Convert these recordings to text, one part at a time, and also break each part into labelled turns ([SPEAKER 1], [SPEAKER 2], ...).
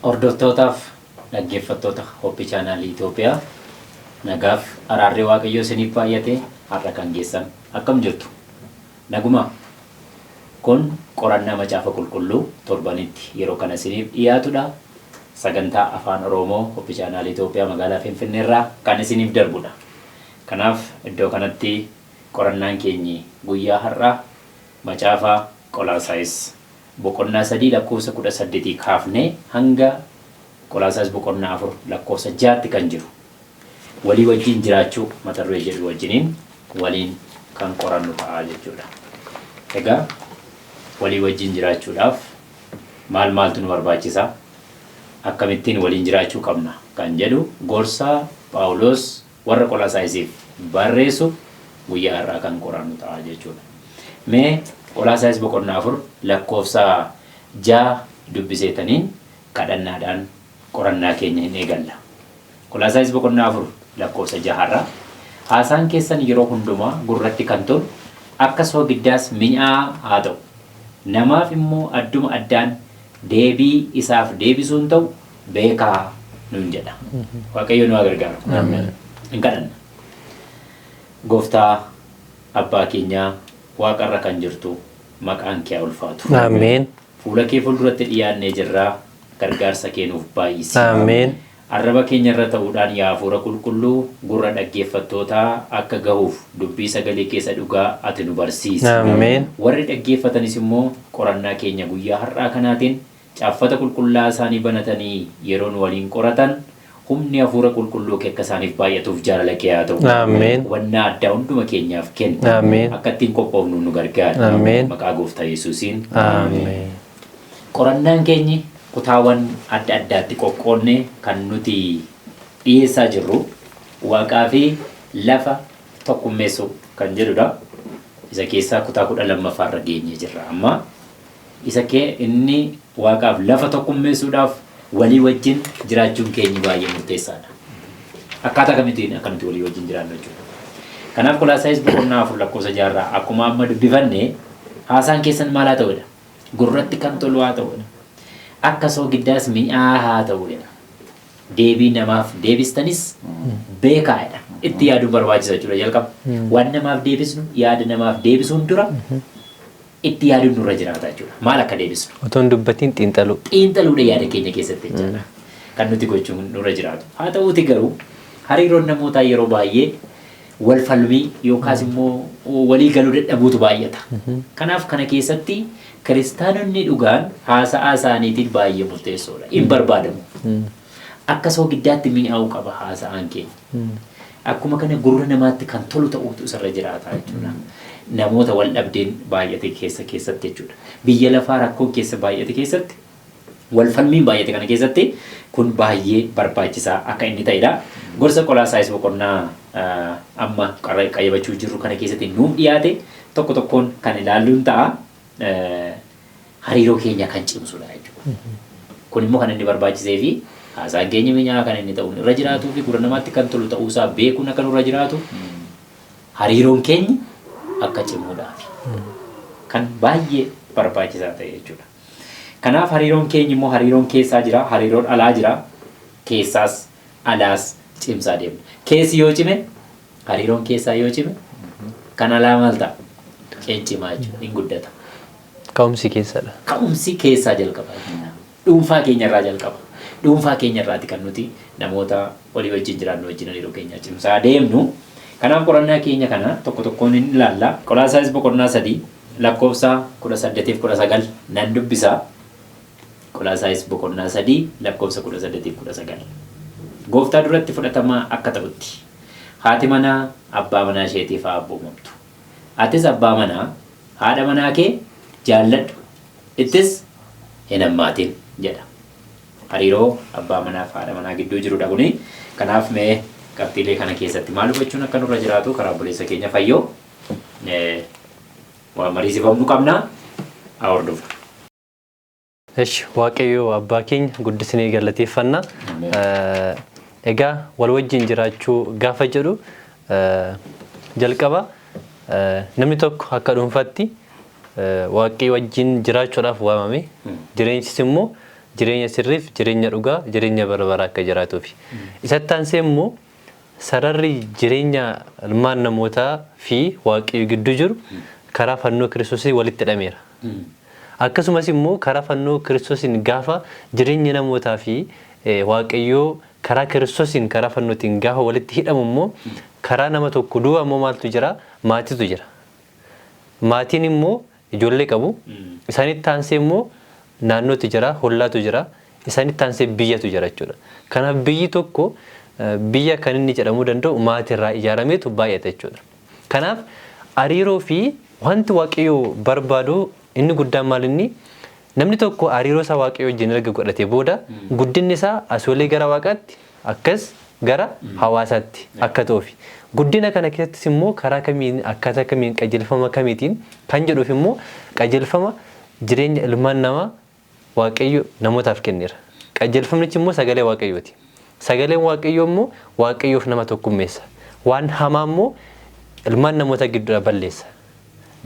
[SPEAKER 1] Hordoftootaaf dhaggeeffattoota Hope Chaanaalii Itoophiyaa, nagaaf araarri Waaqayyoo isiniif baay'ate. Har'a kan geessan akkam jirtu? Nagumaa? Kun qorannaa Macaafa Qulqulluu torbanitti yeroo kana isiniif dhiyaatudha. Sagantaa Afaan Oromoo Hope Chaanaalii Itoophiyaa magaalaa Finfinneerraa kan isiniif darbudha. Kanaaf iddoo kanatti qorannaan keenyi guyyaa har'aa Macaafa Qolaasaayis boqonnaa 3 lakkoofsa 18 kaafnee hanga Qolaasaayis boqonnaa 4 lakkoofsa 6tti kan jiru walii wajjin jiraachuu mata duree jedhu wajjiniin waliin kan qorannu ta'a jechuudha. Egaa walii wajjin jiraachuudhaaf maal maaltu nu barbaachisa? Akkamittiin waliin jiraachuu qabna? Kan jedhu gorsa Phaawulos warra Qolaasaayisiif barreessu guyyaa har'aa kan qorannu ta'a jechuudha. Mee Qolaasaayis boqonnaa 4 lakkoofsa 6 dubbiseetaniin kadhannaadhaan qorannaa keenya hin eegalla. Qolaasaayis boqonnaa 4 lakkoofsa 6 irraa, Haasaan keessan yeroo hundumaa gurratti kan tolu, akka soogiddaas mi'aa haa ta'u, namaaf immoo adduma addaan deebii isaaf deebisuun ta'u beekaa nuun jedha. Waaqayyo nu haa gargaaru. Hin kadhanna. Gooftaa abbaa keenyaa waaqarra kan jirtu, maqaan kee haa ulfaatu.
[SPEAKER 2] Ameen.
[SPEAKER 1] Fuula kee fuulduratti dhiyaannee jirraa, gargaarsa kee nuuf baay'isi.
[SPEAKER 2] Ameen.
[SPEAKER 1] Arraba keenya irra ta'uudhaan, yaa Hafuura Qulqulluu, gurra dhaggeeffattootaa akka gahuuf dubbii sagalee keessa dhugaa ati nu barsiisi.
[SPEAKER 2] Ameen.
[SPEAKER 1] Warri dhaggeeffatanis immoo qorannaa keenya guyyaa har'aa kanaatiin caaffata qulqullaa'aa isaanii banatanii yeroo nu waliin qoratan, humni Hafuura Qulqulluu kee akka isaaniif baay'atuuf jaalala kee haa ta'u.
[SPEAKER 2] Ameen.
[SPEAKER 1] Hubannaa addaa hunduma keenyaaf kenni.
[SPEAKER 2] Ameen.
[SPEAKER 1] Akka ittiin qophoofnu nu gargaari.
[SPEAKER 2] Ameen.
[SPEAKER 1] Maqaa Gooftaa Yesuusiin.
[SPEAKER 2] Ameen.
[SPEAKER 1] Qorannaan keenyi kutaawwan adda addaatti qoqqoodne kan nuti dhiyeessaa jirru waaqaa fi lafa tokkummeessuu kan jedhudha. Isa keessaa kutaa 12ffaarra geenyee jirra amma. Isa kee inni waaqaaf lafa tokkummeessuudhaaf walii wajjin jiraachuun keenyi baay'ee murteessaadha. Akkaataa kamittiin akka nuti walii wajjin jiraannu jechuudha. Kanaaf Qolaasaayis boqonnaa 4 lakkoofsa 6rraa akkuma amma dubbifanne, haasaan keessan maal haa ta'udha? Gurratti kan tolu haa ta'udha. Akka soogiddaas mi'aa haa ta'udha. Deebii namaaf deebistanis beekaadha. Itti yaaduun barbaachisa jechuudha jalqaba. Waan namaaf deebisnu, yaada namaaf deebisuun dura itti yaaduun nurra jiraata jechuudha. Maal akka deebisnu.
[SPEAKER 2] Otoo hin dubbatiin xiinxaluu.
[SPEAKER 1] Xiinxaluudha yaada keenya keessatti jechaadha. Kan nuti gochuun nurra jiraatu. Haa ta'uuti garuu hariiroon namootaa yeroo baay'ee wal falmii yookaas immoo walii galuu dadhabuutu baay'ata. Kanaaf kana keessatti kiristaanonni dhugaan haasa'aa isaaniitiin baay'ee murteessoodha. Hin barbaadamu. Akka soogiddaatti mi'aawuu qaba haasa'aan keenya. Akkuma kana gurra namaatti kan tolu ta'uutu isarra jiraata jechuudha. Namoota wal dhabdeen baay'ate keessatti jechuudha. Biyya lafaa rakkoon keessa baay'ate keessatti, wal falmiin baay'ate kana keessatti kun baay'ee barbaachisaa akka inni ta'edha. Gorsa Qolaasaayis boqonnaa amma qayyabachuu jirru kana keessatti nuuf dhiyaate tokko tokkoon kan ilaalluun ta'a. Hariiroo keenya kan cimsudha jechuudha. Kun immoo kan inni barbaachisee fi haasaan keenya mi'aa kan inni ta'uun irra jiraatuu fi gurra namaatti kan tolu ta'uusaa beekuun akka nurra jiraatu, hariiroon keenya akka cimuudhaafi. Kan baay'ee barbaachisaa ta'e jechuudha. Kanaaf hariiroon keenya immoo hariiroon keessaa jira, hariiroon alaa jira. Keessaas alaas cimsaa deemna. Keessi yoo cime, hariiroon keessaa yoo cime, kan alaa maal ta'a? Cimaa jechuudha, hin guddata.
[SPEAKER 2] Ka'umsi keessadha.
[SPEAKER 1] Ka'umsi keessaa jalqaba jechuudha. Dhuunfaa keenyarraa jalqaba. Dhuunfaa keenyarraati kan nuti namoota walii wajjin jiraannu wajjin hariiroo keenya cimsaa deemnu. Kanaaf qorannaa keenya kana tokko tokkoon hin ilaalla. Qolaasaayis boqonnaa 3 lakkoofsa 18 19 nan dubbisa. Qolaasaayis boqonnaa 3 lakkoofsa 18 19. Gooftaa duratti fudhatamaa akka ta'utti haati manaa abbaa manaa isheetiif haa abboomamtu. Atis abbaa manaa, haadha manaa kee jaalladhu, ittis hin hammaatin jedha. Hariiroo abbaa manaa fi haadha manaa gidduu jirudha kuni. Kanaaf mee qabxiilee kana keessatti maal hubachuun akka nurra jiraatu karaa obboleessa keenya Fayyoo waan mariisifamnu qabna. Haa hordofnu.
[SPEAKER 2] Eshi, Waaqayyo abbaa keenya guddisnee galateeffanna. Egaa wal wajjin jiraachuu gaafa jedhu, jalqaba namni tokko akka dhuunfaatti Waaqayyo wajjin jiraachuudhaaf waamame, jireenyis immoo Jireenya sirriif, jireenya dhugaa, jireenya bara baraa akka jiraatuufi. Isatti aansee immoo sararri jireenya ilmaan namootaa fi Waaqayyo gidduu jiru karaa fannoo Kiristoosii walitti hidhameera. Akkasumas immoo karaa fannoo Kiristoosiin gaafa jireenyi namootaa fi Waaqayyoo karaa Kiristoosiin karaa fannootiin gaafa walitti hidhamu immoo karaa nama tokko duuba immoo maaltu jira? Maatiitu jira. Maatiin immoo ijoollee qabu. Isaanitti aansee immoo naannootu jira, hollaatu jira. Isaanitti aansee biyyatu jira jechuudha. Kanaaf biyyi tokko biyya kan inni jedhamuu danda'u maatirraa ijaarameetu baay'ata jechuudha. Kanaaf hariiroo fi wanti Waaqayyo barbaadu inni guddaan maal inni namni tokko hariiroo isaa Waaqayyo wajjin erga godhatee booda guddinni isaa asoolee gara Waaqaatti akkas gara hawaasaatti akka ta'uufi. Guddina kana keessattis immoo karaa kamiin akkaataa kamiin qajeelfama kamiitiin kan jedhuuf immoo qajeelfama jireenya ilmaan namaa Waaqayyo namootaaf kenneera. Qajeelfamnichi immoo sagalee Waaqayyooti. Sagaleen Waaqayyoo immoo Waaqayyoof nama tokkummeessa. Waan hamaa immoo ilmaan namoota gidduudhaa balleessa.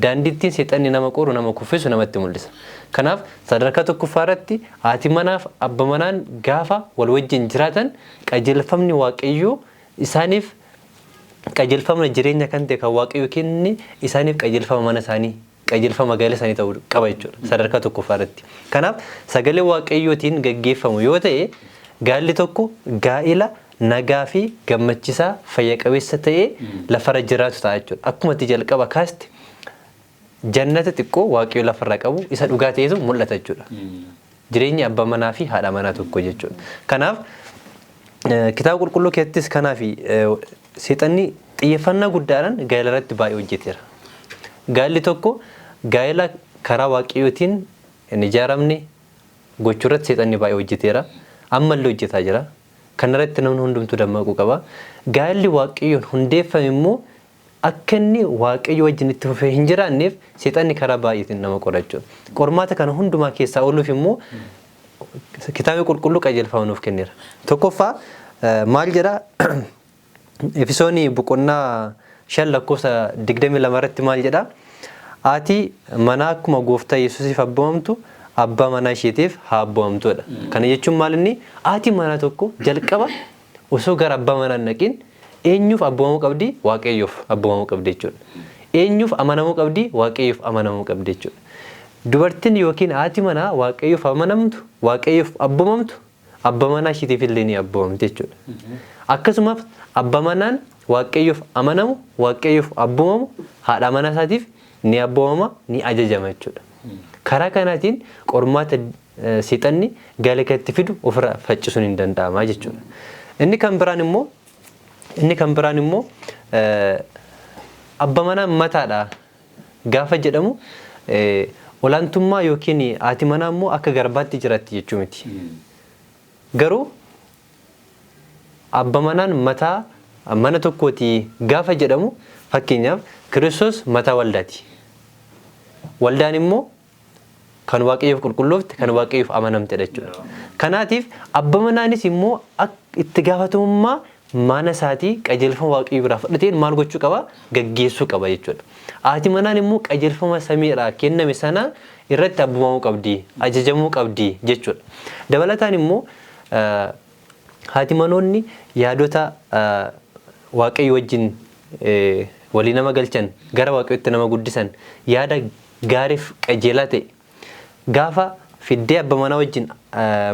[SPEAKER 2] Daandiittiin seexanni nama qoru nama kuffisu namatti mul'isa. Kanaaf sadarkaa tokkoffaa irratti haati manaaf abba manaan gaafa wal wajjin jiraatan qajeelfamni Waaqayyoo isaaniif qajeelfama jireenya kan ta'e kan Waaqayyo kenne isaaniif qajeelfama mana isaanii qajeelfama gaa'ela isaanii ta'uu qaba jechuudha sadarkaa tokkoffaa irratti. Kanaaf sagalee Waaqayyootiin gaggeeffamu yoo ta'e gaa'elli tokko gaa'ela nagaa fi gammachiisaa fayya qabeessa ta'ee lafarra jiraatu ta'a jechuudha. Akkuma itti jalqaba kaaste jannata xiqqoo Waaqayyo lafarraa qabu isa dhugaa ta'etu mul'ata jechuudha. Jireenyi abbaa manaa fi haadha manaa tokko jechuudha. Kanaaf kitaaba qulqulluu keessattis kanaaf seexanni xiyyeeffannaa guddaadhaan gaa'ela irratti baay'ee hojjeteera. Gaa'elli tokko gaa'ela karaa Waaqayyootiin hin ijaaramne gochuu irratti seexanni baay'ee hojjeteera. Ammallee hojjetaa jira. Kanarratti namni hundumtuu dammaquu qaba. Gaa'elli Waaqayyoon hundeeffame immoo akka inni Waaqayyo wajjin itti fufee hin jiraanneef seexanni karaa baay'eetiin nama qora jechuudha. Qormaata kana hundumaa keessaa ooluuf immoo kitaabni qulqulluu qajeelfama nuuf kenneera. Tokkoffaa maal jedha? Efesoonii boqonnaa 5 lakkoofsa 22 irratti maal jedha? Haati manaa akkuma gooftaa Yesuusiif abboomamtu abbaa manaa isheetiif haa abboomamtuudha. Kana jechuun maal inni haati manaa tokko jalqaba osoo gara abbaa manaa hin dhaqin eenyuuf abboomamuu qabdi? Waaqayyoof abboomamuu qabdi jechuudha. Eenyuuf amanamuu qabdi? Waaqayyoof amanamuu qabdi jechuudha. Dubartiin yookiin haati manaa Waaqayyoof amanamtu, Waaqayyoof abboomamtu abba manaa ishiitiif illee ni abboomamti jechuudha. Akkasumas abba manaan Waaqayyoof amanamu, Waaqayyoof abboomamu haadha manaa isaatiif ni abboomama, ni ajajama jechuudha. Karaa kanaatiin qormaata seexanni gaa'ela keessatti fidu ofirraa faccisuun hin danda'ama jechuudha. Inni kan biraan immoo abba manaan mataadha gaafa jedhamu olaantummaa yookiin haati manaa immoo akka garbaatti jiraatti jechuu miti. Garuu abba manaan mataa mana tokkooti gaafa jedhamu, fakkeenyaaf Kiristoos mataa waldaati. Waldaan immoo kan Waaqayyoof qulqulloofte, kan Waaqayyoof amanamtedha jechuudha. Kanaatiif abba manaanis immoo itti gaafatamummaa mana isaatii qajeelfama Waaqayyo biraa fudhateen maal gochuu qaba? Gaggeessuu qaba jechuudha. Haati manaan immoo qajeelfama samiirraa kenname sana irratti abboomamuu qabdi, ajajamuu qabdi jechuudha. Dabalataan immoo haati manoonni yaadota Waaqayyo wajjin walii nama galchan, gara Waaqayyotti nama guddisan, yaada gaariif qajeelaa ta'e gaafa fiddee abba manaa wajjin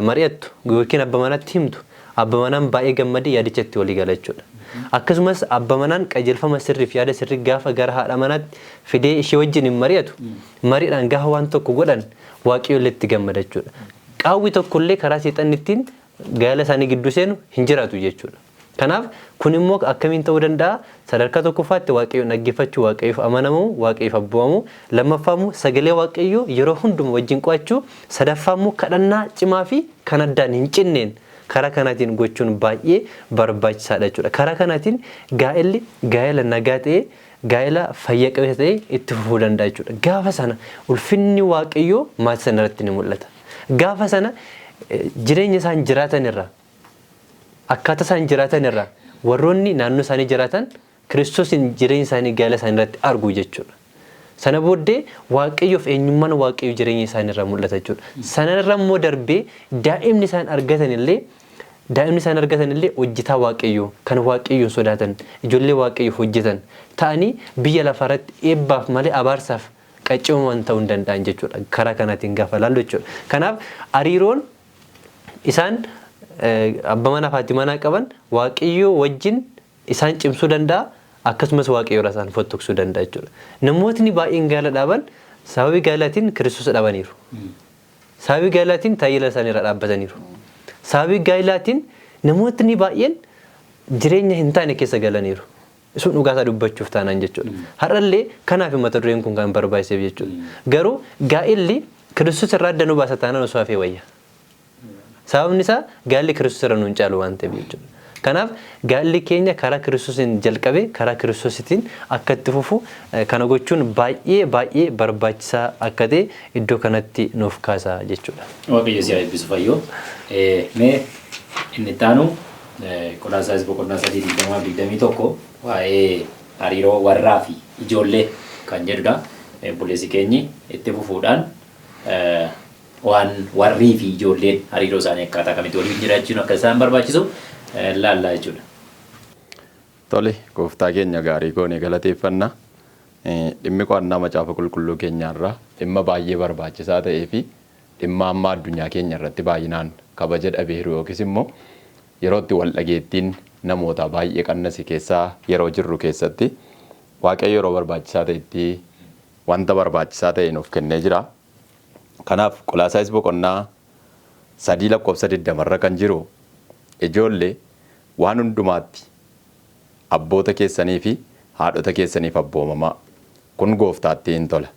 [SPEAKER 2] mari'attu yookiin abba manaatti himtu, abba manaan baay'ee gammadee yaadicha itti walii gala jechuudha. Akkasumas abba manaan qajeelfama sirriif yaada sirrii gaafa gara haadha manaatti fidee ishee wajjin hin mari'atu, mariidhaan gaafa waan tokko godhan Waaqayyo illee itti gammada jechuudha. Qaawwi tokkollee karaa seexanni ittiin gaa'ela isaanii gidduu seenu hin jiraatu jechuudha. Kanaaf kun immoo akkamiin ta'uu danda'a? Sadarkaa tokkoffaatti Waaqayyoon dhaggeeffachuu, Waaqayyoof amanamuu, Waaqayyoof abboomamuu. Lammaffaa immoo sagalee Waaqayyoo yeroo hunduma wajjin qo'achuu. Sadaffaa immoo kadhannaa cimaa fi kan addaan hin cinneen karaa kanaatiin gochuun baay'ee barbaachisaadha jechuudha. Karaa kanaatiin gaa'elli gaa'ela nagaa ta'ee, gaa'ela fayya qabeessa ta'ee itti fufuu danda'a jechuudha. Gaafa sana ulfinni Waaqayyoo maatii sana irratti ni mul'ata. Gaafa sana jireenya isaan jiraatan irraa, akkaataa isaan jiraatan irraa warroonni naannoo isaanii jiraatan Kiristoosiin jireenya isaanii gaa'ela isaanii irratti argu jechuudha. Sana booddee Waaqayyoof eenyummaan Waaqayyoo jireenya isaanii irraa mul'ata jechuudha. Sanarra immoo darbee daa'imni isaan argatan illee hojjetaa Waaqayyoo, kan Waaqayyoon sodaatan, ijoollee Waaqayyoof hojjetan ta'anii biyya lafaarratti eebbaaf malee abaarsaaf qaccimaman ta'uu hin danda'an jechuudha. Karaa kanaatiin gaafa ilaallu jechuudha. Kanaaf hariiroon isaan abbaa manaa fi haati manaa qaban Waaqayyoo wajjin isaan cimsuu danda'a, akkasumas Waaqayyoo irraa isaan fottoqsuu danda'a jechuudha. Namootni baay'een gaa'ela dhaaban sababii gaa'elaatiin Kiristoos dhabaniiru. Sababii gaa'elaatiin tajaajila isaanii irra dhaabbataniiru. Sababii gaa'elaatiin namootni baay'een jireenya hin taane keessa galaniiru. Sun dhugaasaa dubbachuuf taanaan jechuudha. Har'allee kanaaf mata dureen kun kan barbaachiseef jechuudha. Garuu gaa'elli Kiristoos irraa adda nu baasa taanaan osoo hafee wayya. Sababni isaa gaa'elli Kiristoos irra nuun caalu waan ta'eef jechuudha. Kanaaf gaa'elli keenya karaa Kiristoosiin jalqabee karaa Kiristoositiin akka itti fufu kana gochuun baay'ee baay'ee barbaachisaa akka ta'e iddoo kanatti nuuf kaasa jechuudha.
[SPEAKER 1] Waaqayyo si haa eebbisu, Fayyoo. Mee inni itti aanu Qolaasaayis boqonnaa 3:20-21 waa'ee hariiroo warraa fi ijoollee kan jedhudha. Obboleessi keenyi itti fufuudhaan waan warrii fi ijoolleen hariiroo isaanii akkaataa kamitti waliin jiraachuun akka isaan barbaachisu laallaa jechuudha.
[SPEAKER 3] Tole, Gooftaa keenya gaarii goone galateeffanna. Dhimmi qo'annaa Macaafa Qulqulluu keenyaarraa dhimma baay'ee barbaachisaa ta'ee fi dhimma amma addunyaa keenya irratti baay'inaan kabaja dhabeeru yookiis immoo yeroo itti wal dhageettiin namoota baay'ee qannasi keessaa yeroo jirru keessatti Waaqayyo yeroo barbaachisaa ta'etti wanta barbaachisaa ta'e nuuf kennee jira. Kanaaf Qolaasaayis boqonnaa 3 lakkoofsa 20rra kan jiru, "Ijoollee, waan hundumaatti abboota keessanii fi haadhota keessaniif abboomamaa, kun gooftaatti hin tola"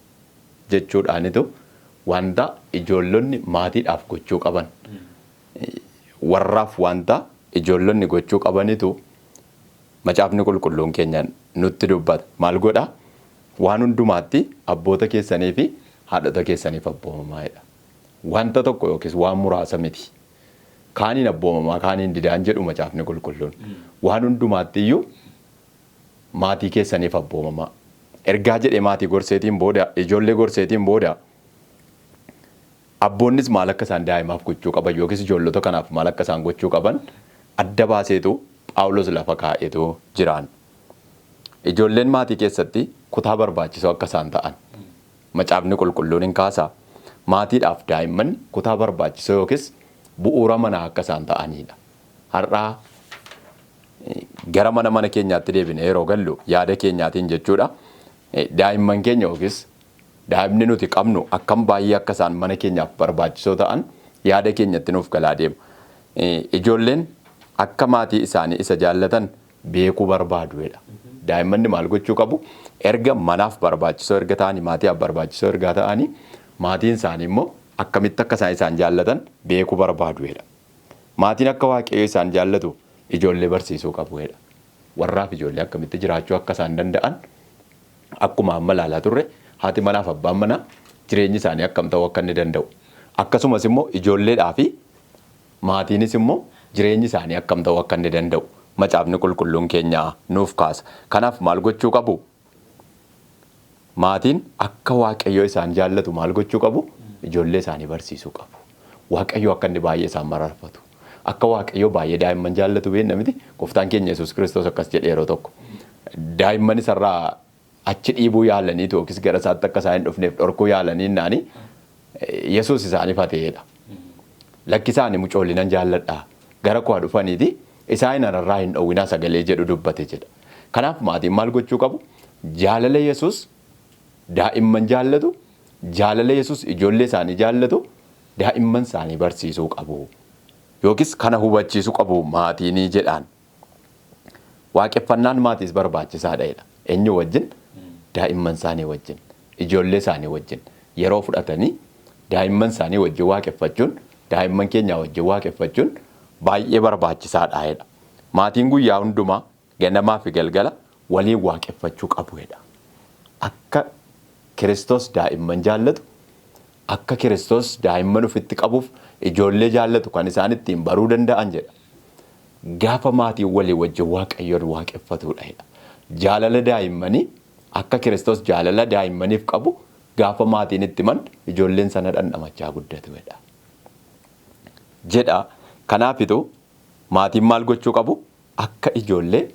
[SPEAKER 3] jechuudhaanitu wanta ijoollonni maatiidhaaf gochuu qaban, warraaf wanta ijoollonni gochuu qabanitu Macaafni Qulqulluun keenya nutti dubbata. Maal godha? "Waan hundumaatti abboota keessanii fi haadhota keessaniif abboomamaa" jedha. Wanta tokko yookiis waan muraasa miti. Kaaniin abboomamaa, kaaniin didaan jedhu Macaafni Qulqulluun. "Waan hundumaatti iyyuu maatii keessaniif abboomamaa." Ergaa jedhee maatii gorseetiin booda, ijoollee gorseetiin booda, abboonnis maal akka isaan daa'imaaf gochuu qaban yookiis ijoollota kanaaf maal akka isaan gochuu qaban adda baaseetu Phaawulos lafa kaa'eetu jiraan. Ijoolleen maatii keessatti kutaa barbaachisoo akka isaan ta'an Macaafni Qulqulluun hin kaasaa. Maatiidhaaf daa'imman kutaa barbaachisoo yookiis bu'uura manaa akka isaan ta'anidha. Har'aa gara mana mana keenyaatti deebine yeroo gallu yaada keenyaatiin jechuudha. Daa'imman keenya yookiis daa'imni nuti qabnu akkam baay'ee akka isaan mana keenyaaf barbaachisoo ta'an yaada keenyatti nuuf galaa deema. Ijoolleen akka maatii isaanii isa jaallatan beekuu barbaadu jedha. Daa'immanni maal gochuu qabu? Erga manaaf barbaachisoo erga ta'anii, maatiif barbaachisoo erga ta'anii, maatiin isaanii immoo akkamitti akka isaan isaan jaallatan beekuu barbaadu jedha. Maatiin akka Waaqayyo isaan jaallatu ijoollee barsiisuu qabu jedha. Warraaf ijoollee akkamitti jiraachuu akka isaan danda'an, akkuma amma ilaalaa turre, haati manaaf abbaan manaa jireenyi isaanii akkam ta'uu akka inni danda'u. Akkasumas immoo ijoolleedhaa fi maatiinis immoo jireenyi isaanii akkam ta'uu akka inni danda'u Macaafni Qulqulluun keenya nuuf kaasa. Kanaaf maal gochuu qabu? Maatiin akka Waaqayyo isaan jaallatu maal gochuu qabu? Ijoollee isaanii barsiisuu qabu. Waaqayyo akka inni baay'ee isaan mararfatu. Akka Waaqayyo baay'ee daa'imman jaallatu beekna miti? Gooftaan keenya Yesuus Kiristoos akkas jedhe yeroo tokko. Daa'imman isarraa achi dhiibuu yaalaniitu yookiis gara isaatti akka isaan hin dhufneef dhorkuu yaalanii naani Yesuus isaaniif hateedha. "Lakkisaani mucoolinan jaalladhaa, gara koo dhufaniiti isaan anarraa hin dhowwinaa" sagalee jedhu dubbate jedha. Kanaaf maatiin maal gochuu qabu? Jaalala Yesuus daa'imman jaallatu, jaalala Yesuus ijoollee isaanii jaallatu daa'imman isaanii barsiisuu qabu. Yookiis kana hubachiisuu qabu maatiinii jedhaan. Waaqeffannaan maatiis barbaachisaadha jedha. Eenyu wajjin? Daa'imman isaanii wajjin, ijoollee isaanii wajjin yeroo fudhatanii daa'imman isaanii wajjin waaqeffachuun, daa'imman keenyaa wajjin waaqeffachuun baay'ee barbaachisaadha jedha. Maatiin guyyaa hundumaa ganamaa fi galgala waliin waaqeffachuu qabu jedha. Akka Kiristoos daa'imman jaallatu, akka Kiristoos daa'imman ofitti qabuuf ijoollee jaallatu kan isaan ittiin baruu danda'an jedha. Gaafa maatiin walii wajjin Waaqayyoon waaqeffatudha jedha. Jaalala daa'immanii Akka Kiristoos jaalala daa'immaniif qabu gaafa maatiin itti himan ijoolleen sana dhandhamachaa guddatudha. Jedha. Kanaafitu maatiin maal gochuu qabu? Akka ijoollee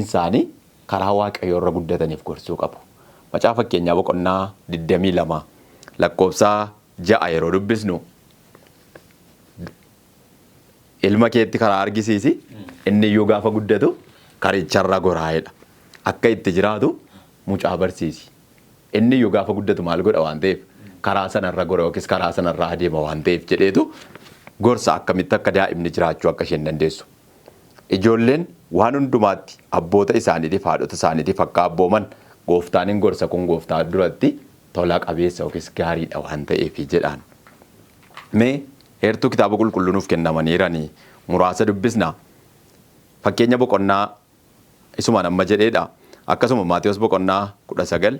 [SPEAKER 3] isaanii karaa Waaqayyoo irra guddataniif gorsuu qabu. Macaafa Fakkeenyaa boqonnaa 22 lakkoofsa 6 yeroo dubbisnu, ilma keetti karaa argisiisi, inni iyyuu gaafa guddatu karicharra goraa'edha. Akka itti jiraatu mucaa barsiisi. Inni iyyuu gaafa guddatu maal godha waan ta'eef, karaa sanarra gora yookiis karaa sanarra adeema waan ta'eef jedheetu gorsa akkamitti akka daa'imni jiraachuu akka isheen dandeessu. Ijoolleen waan hundumaatti abboota isaaniitiif haadhota isaaniitiif akka abbooman gooftaan hin gorsa, kun gooftaa duratti tola qabeessa yookiis gaariidha waan ta'eef jedhaan. Mee heertuu kitaaba qulqulluu nuuf kennamaniiranii muraasa dubbisna. Fakkeenya boqonnaa isumaan amma jedheedha. Akkasuma Maatiyos boqonnaa 19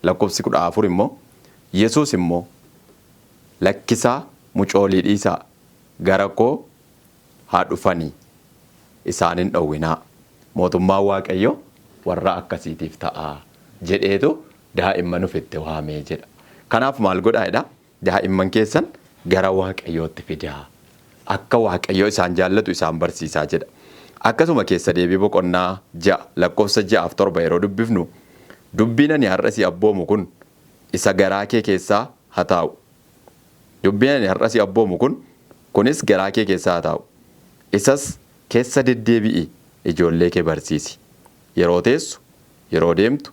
[SPEAKER 3] lakkoofsi 14 immoo, Yesuus immoo, "Lakkisaa, mucoolii dhiisaa, gara koo haa dhufanii, isaan hin dhowwinaa. Mootummaan Waaqayyoo warra akkasiitiif ta'a," jedheetu daa'imman ofitti waamee jedha. Kanaaf maal godhaa jedha? Daa'imman keessan gara Waaqayyootti fidaa. Akka Waaqayyoo isaan jaallatu isaan barsiisaa jedha. Akkasuma Keessa Deebii boqonnaa 6 lakkoofsa 6 fi 7 yeroo dubbifnu, "Dubbiin ani har'a si abboomu kun isa garaa kee keessaa haa taa'u. Dubbiin ani har'a si abboomu kunis garaa kee keessaa haa taa'u. Isas keessa deddeebi'i ijoollee kee barsiisi. Yeroo teessu, yeroo deemtu,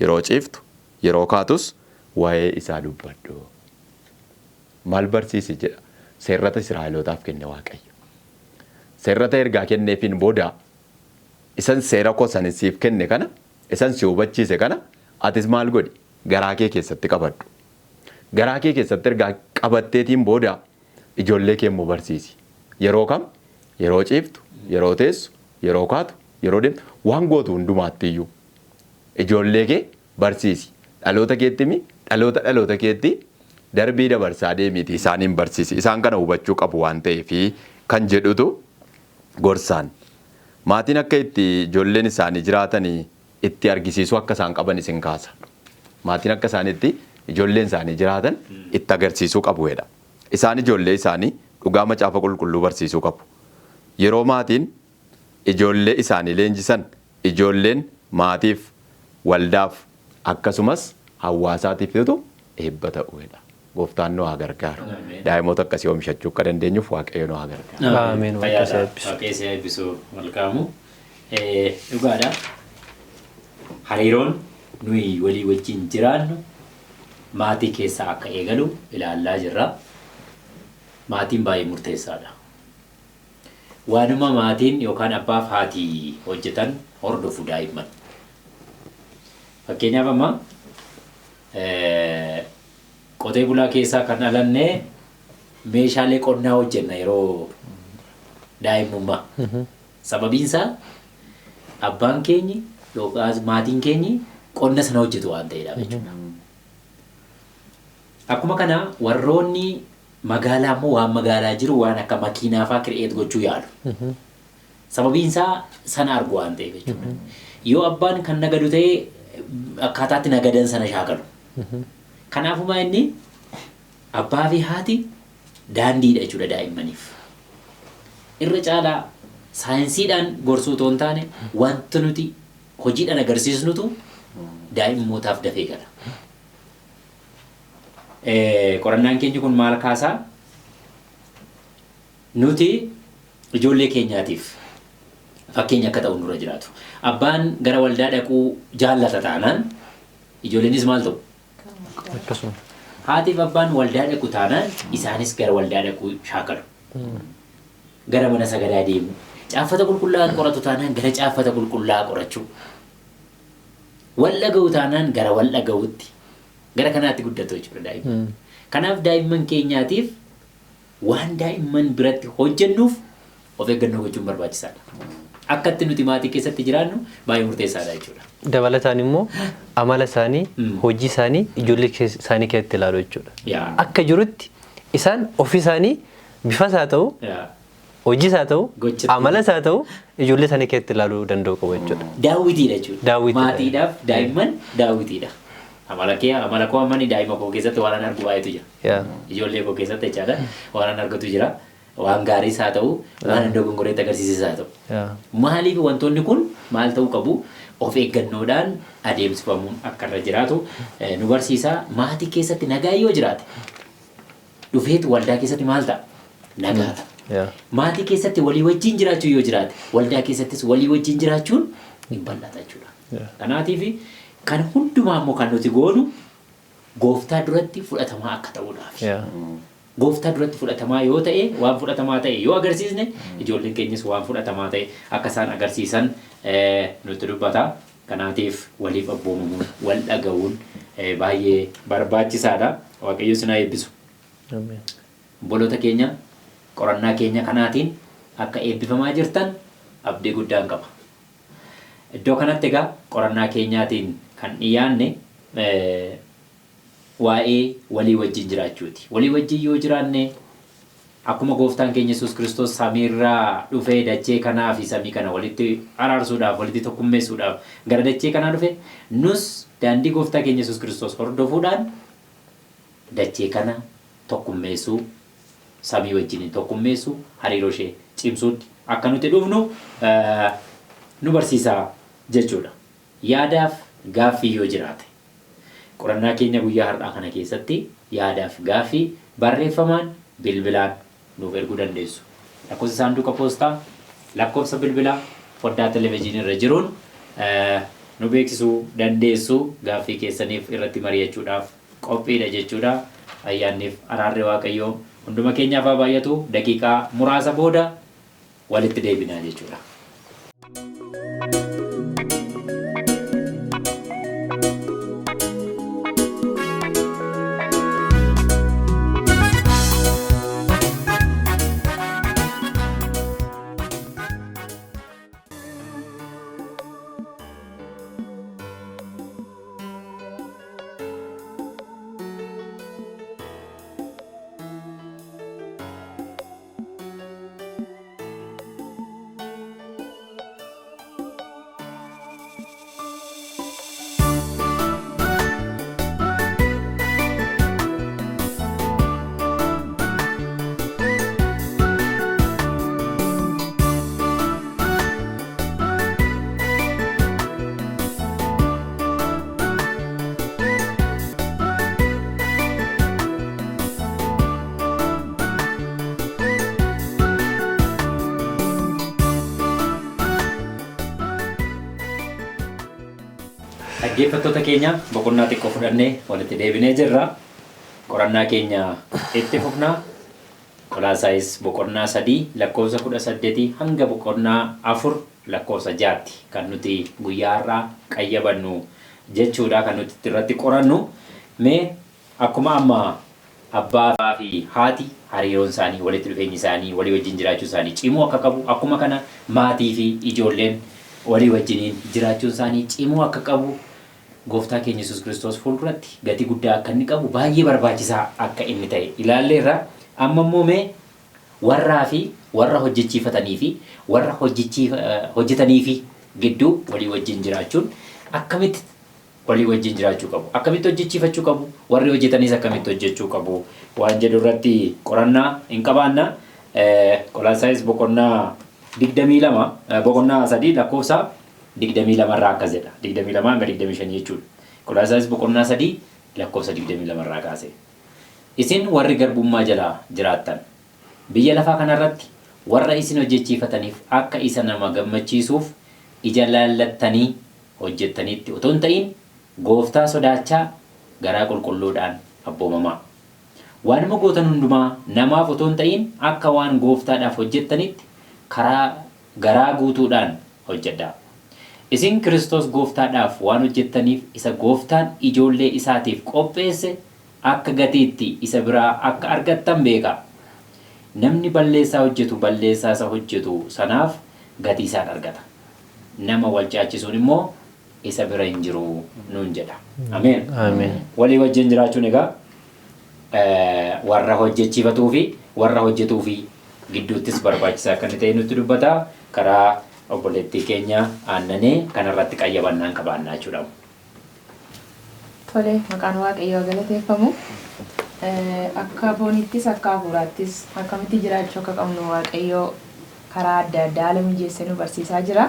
[SPEAKER 3] yeroo ciiftu, yeroo kaatus waa'ee isaa dubbadhu." Maal barsiisi jedha? Seerrata Israa'elootaaf kenne Waaqayyo. Seerrata ergaa kenneefiin booda, isan seera koo san siif kenne kana, isan si hubachiise kana, atis maal godhi? Garaa kee keessatti qabadhu. Garaa kee keessatti ergaa qabatteetiin booda ijoollee kee immoo barsiisi. Yeroo kam? Yeroo ciiftu, yeroo teessu, yeroo kaatu, yeroo deemtu, waan gootu hundumaatti iyyuu ijoollee kee barsiisi. Dhaloota keetti himi, dhaloota dhaloota keetti darbii dabarsaa deemiiti isaaniin barsiisi. Isaan kana hubachuu qabu waan ta'eefi kan jedhutu gorsaan. Maatiin akka itti ijoolleen isaanii jiraatanii itti argisiisuu akka isaan qaban isin kaasa. Maatiin akka isaan itti ijoolleen isaanii jiraatan itti agarsiisuu qabu jedha. Isaan ijoollee isaanii dhugaa Macaafa Qulqulluu barsiisuu qabu. Yeroo maatiin ijoollee isaanii leenjisan, ijoolleen maatiif, waldaaf, akkasumas hawaasaatiiftu eebba ta'uudha. Gooftaan nu haa gargaaru. Daa'imoota akkasii oomishachuu akka dandeenyuuf Waaqayyo nu haa gargaaru.
[SPEAKER 2] Ameen. Waaqa si eebbisu.
[SPEAKER 1] Waaqayyo si eebbisu, Malkaamu. Dhugaadha. Hariiroon nuyi walii wajjin jiraannu maatii keessaa akka eegalu ilaallaa jirra. Maatiin baay'ee murteessaadha. Waanuma maatiin yookaan abbaaf haati hojjetan hordofu daa'imman. Fakkeenyaaf, amma qotee bulaa keessaa kan dhalannee meeshaalee qonnaa hojjenna yeroo daa'imummaa. Sababiin isaa abbaan keenyi yookaas maatiin keenyi qonna sana hojjetu waan ta'eedhaaf jechuudha. Akkuma kana warroonni magaalaa immoo waan magaalaa jiru, waan akka makiinaa fa'aa create gochuu yaalu. Sababiin isaa sana argu waan ta'eef jechuudha. Yoo abbaan kan nagadu ta'e, akkaataatti nagadan sana shaakalu. Kanaafumaa inni abbaa fi haati daandiidha jechuudha daa'immaniif. Irra caalaa saayinsiidhaan gorsuu otoo hin taane, wanta nuti hojiidhaan agarsiisnutu daa'immootaaf dafee gala. Qorannaan keenya kun maal kaasaa? Nuti ijoollee keenyaatiif fakkeenya akka ta'u nurra jiraatu. Abbaan gara waldaa dhaquu jaallata taanaan, ijoolleenis maal ta'u?
[SPEAKER 2] Akkasuma.
[SPEAKER 1] Haatiif abbaan waldaa dhaqu taanaan, isaanis gara waldaa dhaquu shaakalu. Gara mana sagadaa deemu. Caaffata qulqullaa'aan qoratu taanaan, gara caaffata qulqullaa'aa qorachuu. Wal dhaga'u taanaan, gara wal dhaga'utti. Gara kanaatti guddatu jechuudha daa'imman. Kanaaf daa'imman keenyaatiif waan daa'imman biratti hojjennuuf of eeggannoo gochuun barbaachisaadha. Akka itti nuti maatii keessatti jiraannu baay'ee murteessaadha jechuudha.
[SPEAKER 2] Dabalataan immoo amala isaanii, hojii isaanii ijoollee isaanii keessatti ilaalu jechuudha. Akka jirutti isaan ofii isaanii bifas haa ta'u Hojiis haa ta'u,
[SPEAKER 1] Gochatti.
[SPEAKER 2] Amalas haa ta'u, ijoollee isaanii keessatti ilaaluu danda'u qabu jechuudha.
[SPEAKER 1] Daawwitiidha jechuudha.
[SPEAKER 2] Daawwitiidha.
[SPEAKER 1] Maatiidhaaf daa'imman daawwitiidha. Amala kee amala koo ammani daa'ima koo keessatti waan an argu baay'eetu jira. Ijoollee koo keessatti jechaadha waan an argatu jira. Waan gaariis haa ta'u, waan dogongoreetti agarsiises haa ta'u. Maaliif wantoonni kun maal ta'uu qabu? Of eeggannoodhaan adeemsifamuun akka irra jiraatu nu barsiisa. Maatii keessatti nagaa yoo jiraate dhufeetu waldaa keessatti maal ta'a? Nagaa ta'a. Maatii keessatti walii wajjin jiraachuu yoo jiraate waldaa keessattis walii wajjin jiraachuun hin bal'ata jechuudha. Kanaatiif kan hundumaa immoo kan nuti goonu gooftaa duratti fudhatamaa akka ta'uudhaaf. Gooftaa duratti fudhatamaa yoo ta'e, waan fudhatamaa ta'e yoo agarsiisne, ijoolleen keenyas waan fudhatamaa ta'e akka isaan agarsiisan nutti dubbata. Kanaatiif waliif abboomamuun, wal dhaga'uun baay'ee barbaachisaadha. Waaqayyo isin haa eebbisu. Obboloota keenya, qorannaa keenya kanaatiin akka eebbifamaa jirtan abdii guddaan qaba. Iddoo kanatti egaa qorannaa keenyaatiin kan dhiyaanne waa'ee walii wajjin jiraachuuti. Walii wajjin yoo jiraanne akkuma gooftaan keenya Yesuus Kiristoos samiirraa dhufee dachee kanaa fi samii kana walitti araarsuudhaaf, walitti tokkummeessuudhaaf gara dachee kanaa dhufe, nus daandii gooftaa keenya Yesuus Kiristoos hordofuudhaan dachee kana tokkummeessuu, samii wajjiniin tokkummeessuu, hariiroo ishee cimsuutti akka nuti dhufnu nu barsiisa jechuudha. Yaadaaf gaaffii yoo jiraate qorannaa keenya guyyaa har'aa kana keessatti yaadaaf gaaffii barreeffamaan bilbilaan nuuf erguu dandeessu. Lakkoofsa saanduqa poostaa, lakkoofsa bilbilaa foddaa televezyiinii irra jiruun nu beeksisuu dandeessu. Gaaffii keessaniif irratti mari'achuudhaaf qophiidha jechuudha. Ayyaanniif araarri Waaqayyoo hunduma keenyaaf haa baay'atu. Daqiiqaa muraasa booda walitti deebinaa jechuudha. Dhaggeeffattoota keenya, boqonnaa xiqqoo fudhannee walitti deebinee jirra. Qorannaa keenya itti fufna. Qolaasaayis boqonnaa 3 lakkoofsa 18 hanga boqonnaa 4 lakkoofsa 6tti kan nuti guyyaa har'aa qayyabannu jechuudha, kan nuti irratti qorannu. Mee akkuma amma abbaa fi haati hariiroon isaanii, walitti dhufeenyi isaanii, walii wajjin jiraachuu isaanii cimuu akka qabu, akkuma kana maatii fi ijoolleen walii wajjiniin jiraachuun isaanii cimuu akka qabu, gooftaa keenya Yesuus Kiristoos fuulduratti gatii guddaa akka inni qabu, baay'ee barbaachisaa akka inni ta'e ilaalleerra. Amma immoo mee warraa fi warra hojjechiifatanii fi warra hojjetanii fi gidduu walii wajjin jiraachuun akkamitti walii wajjin jiraachuu qabu, akkamitti hojjechiifachuu qabu, warri hojjetanis akkamitti hojjechuu qabu waan jedhu irratti qorannaa hin qabaanna. Qolaasaayis boqonnaa 22, boqonnaa 3 lakkoofsa 22 irraa akkas jedha. 22 hanga 25 jechuudha. Qolaasaayis boqonnaa 3 lakkoofsa 22 irraa kaase. Isin warri garbummaa jalaa jiraattan, biyya lafaa kanarratti warra isin hojjechiifataniif akka isa nama gammachiisuuf ija laallattanii hojjettanitti otoo hin ta'in, gooftaa sodaachaa garaa qulqulluudhaan abboomamaa. Waanuma gootan hundumaa namaaf otoo hin ta'in akka waan gooftaadhaaf hojjettanitti karaa garaa guutuudhaan hojjedhaa. Isin Kiristoos gooftaadhaaf waan hojjettaniif isa gooftaan ijoollee isaatiif qopheesse akka gatiitti isa biraa akka argattan beekaa. Namni balleessaa hojjetu balleessaa isa hojjetu sanaaf gatii isaan argata. Nama wal caalchisuun immoo isa bira hin jiru nuun jedha. Ameen.
[SPEAKER 2] Ameen.
[SPEAKER 1] Walii wajjin jiraachuun egaa warra hojjechiifatuu fi warra hojjetuu fi gidduuttis barbaachisaa akka inni ta'e nutti dubbata. Karaa obboleettii keenya Aannanee kanarratti qayyabannaan qabaannaa jechuudha.
[SPEAKER 4] Tole, maqaan Waaqayyoo galateeffamu. Akka foonittis akka hafuuraattis akkamitti jiraachuu akka qabnu Waaqayyoo karaa adda addaa haala mijeessee nu barsiisaa jira.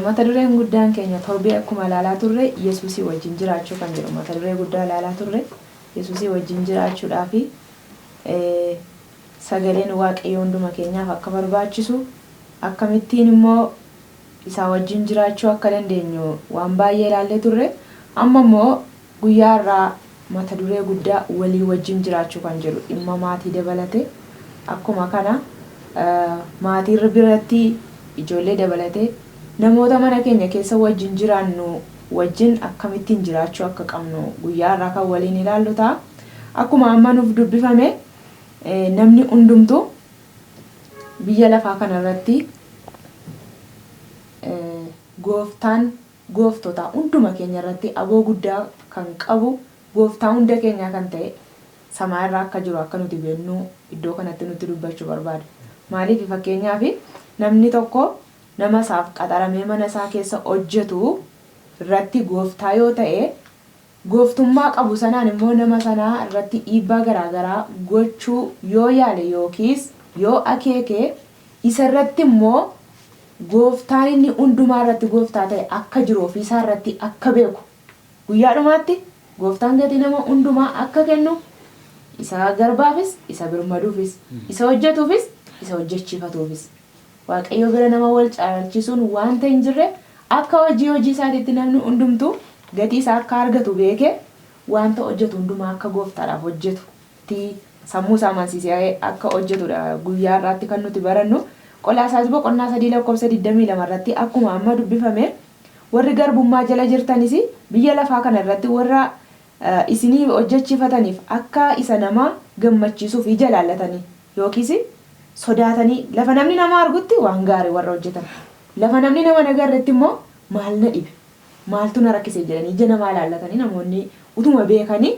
[SPEAKER 4] Mata dureen guddaan keenya torbee akkuma ilaalaa turre Yesuusii wajjin jiraachuu kan jedhu mata duree guddaa ilaalaa turre. Yesuusii wajjin jiraachuudhaafi sagaleen Waaqayyoo hunduma keenyaaf akka barbaachisu, akkamittiin immoo isaa wajjin jiraachuu akka dandeenyu waan baay'ee ilaallee turre. Amma immoo guyyaa irraa mata duree guddaa walii wajjin jiraachuu kan jedhu dhimma maatii dabalate, akkuma kana maatii biratti ijoollee dabalate, namoota mana keenya keessa wajjin jiraannu wajjin akkamittiin jiraachuu akka qabnu guyyaa irraa kan waliin ilaallu ta'a. Akkuma amma nuuf dubbifame, namni hundumtuu biyya lafaa kanarratti gooftaan gooftota hunduma keenya irratti aboo guddaa kan qabu, gooftaa hunda keenyaa kan ta'e samaa irraa akka jiru akka nuti beeknu iddoo kanatti nutti dubbachuu barbaada. Maaliif, fakkeenyaaf, namni tokko nama isaaf qaxaramee mana isaa keessa hojjetu irratti gooftaa yoo ta'e, gooftummaa qabu sanaan immoo nama sanaa irratti dhiibbaa garaagaraa gochuu yoo yaale yookiis yoo akeeke, isa irratti immoo gooftaan inni hundumaa irratti gooftaa ta'e akka jiru ofiisaa irratti akka beeku, guyyaa dhumaatti gooftaan gatii nama hundumaa akka kennu, isa garbaafis isa birmaduufis, isa hojjetuufis isa hojjechiifatuufis, Waaqayyo bira nama wal caalchisuun wanta hin jirre, akka hojii hojii isaatiitti namni hundumtuu gatii isaa akka argatu beekee, wanta hojjetu hundumaa akka gooftaadhaaf hojjetutti sammuu isaa amansiisee akka hojjetudha guyyaa irraatti kan nuti barannu. Qolaasaas boqonnaa 3 lakkoofsa 22 irratti akkuma amma dubbifame, warri garbummaa jala jirtanis biyya lafaa kana irratti warra isinii hojjechiifataniif akka isa nama gammachiisuuf ija laallatanii yookiis sodaatanii, lafa namni nama argutti waan gaarii warra hojjetan, lafa namni nama hin agarretti immoo maal na dhibe, maaltu na rakkise jedhanii ija namaa laallatanii, namoonni utuma beekanii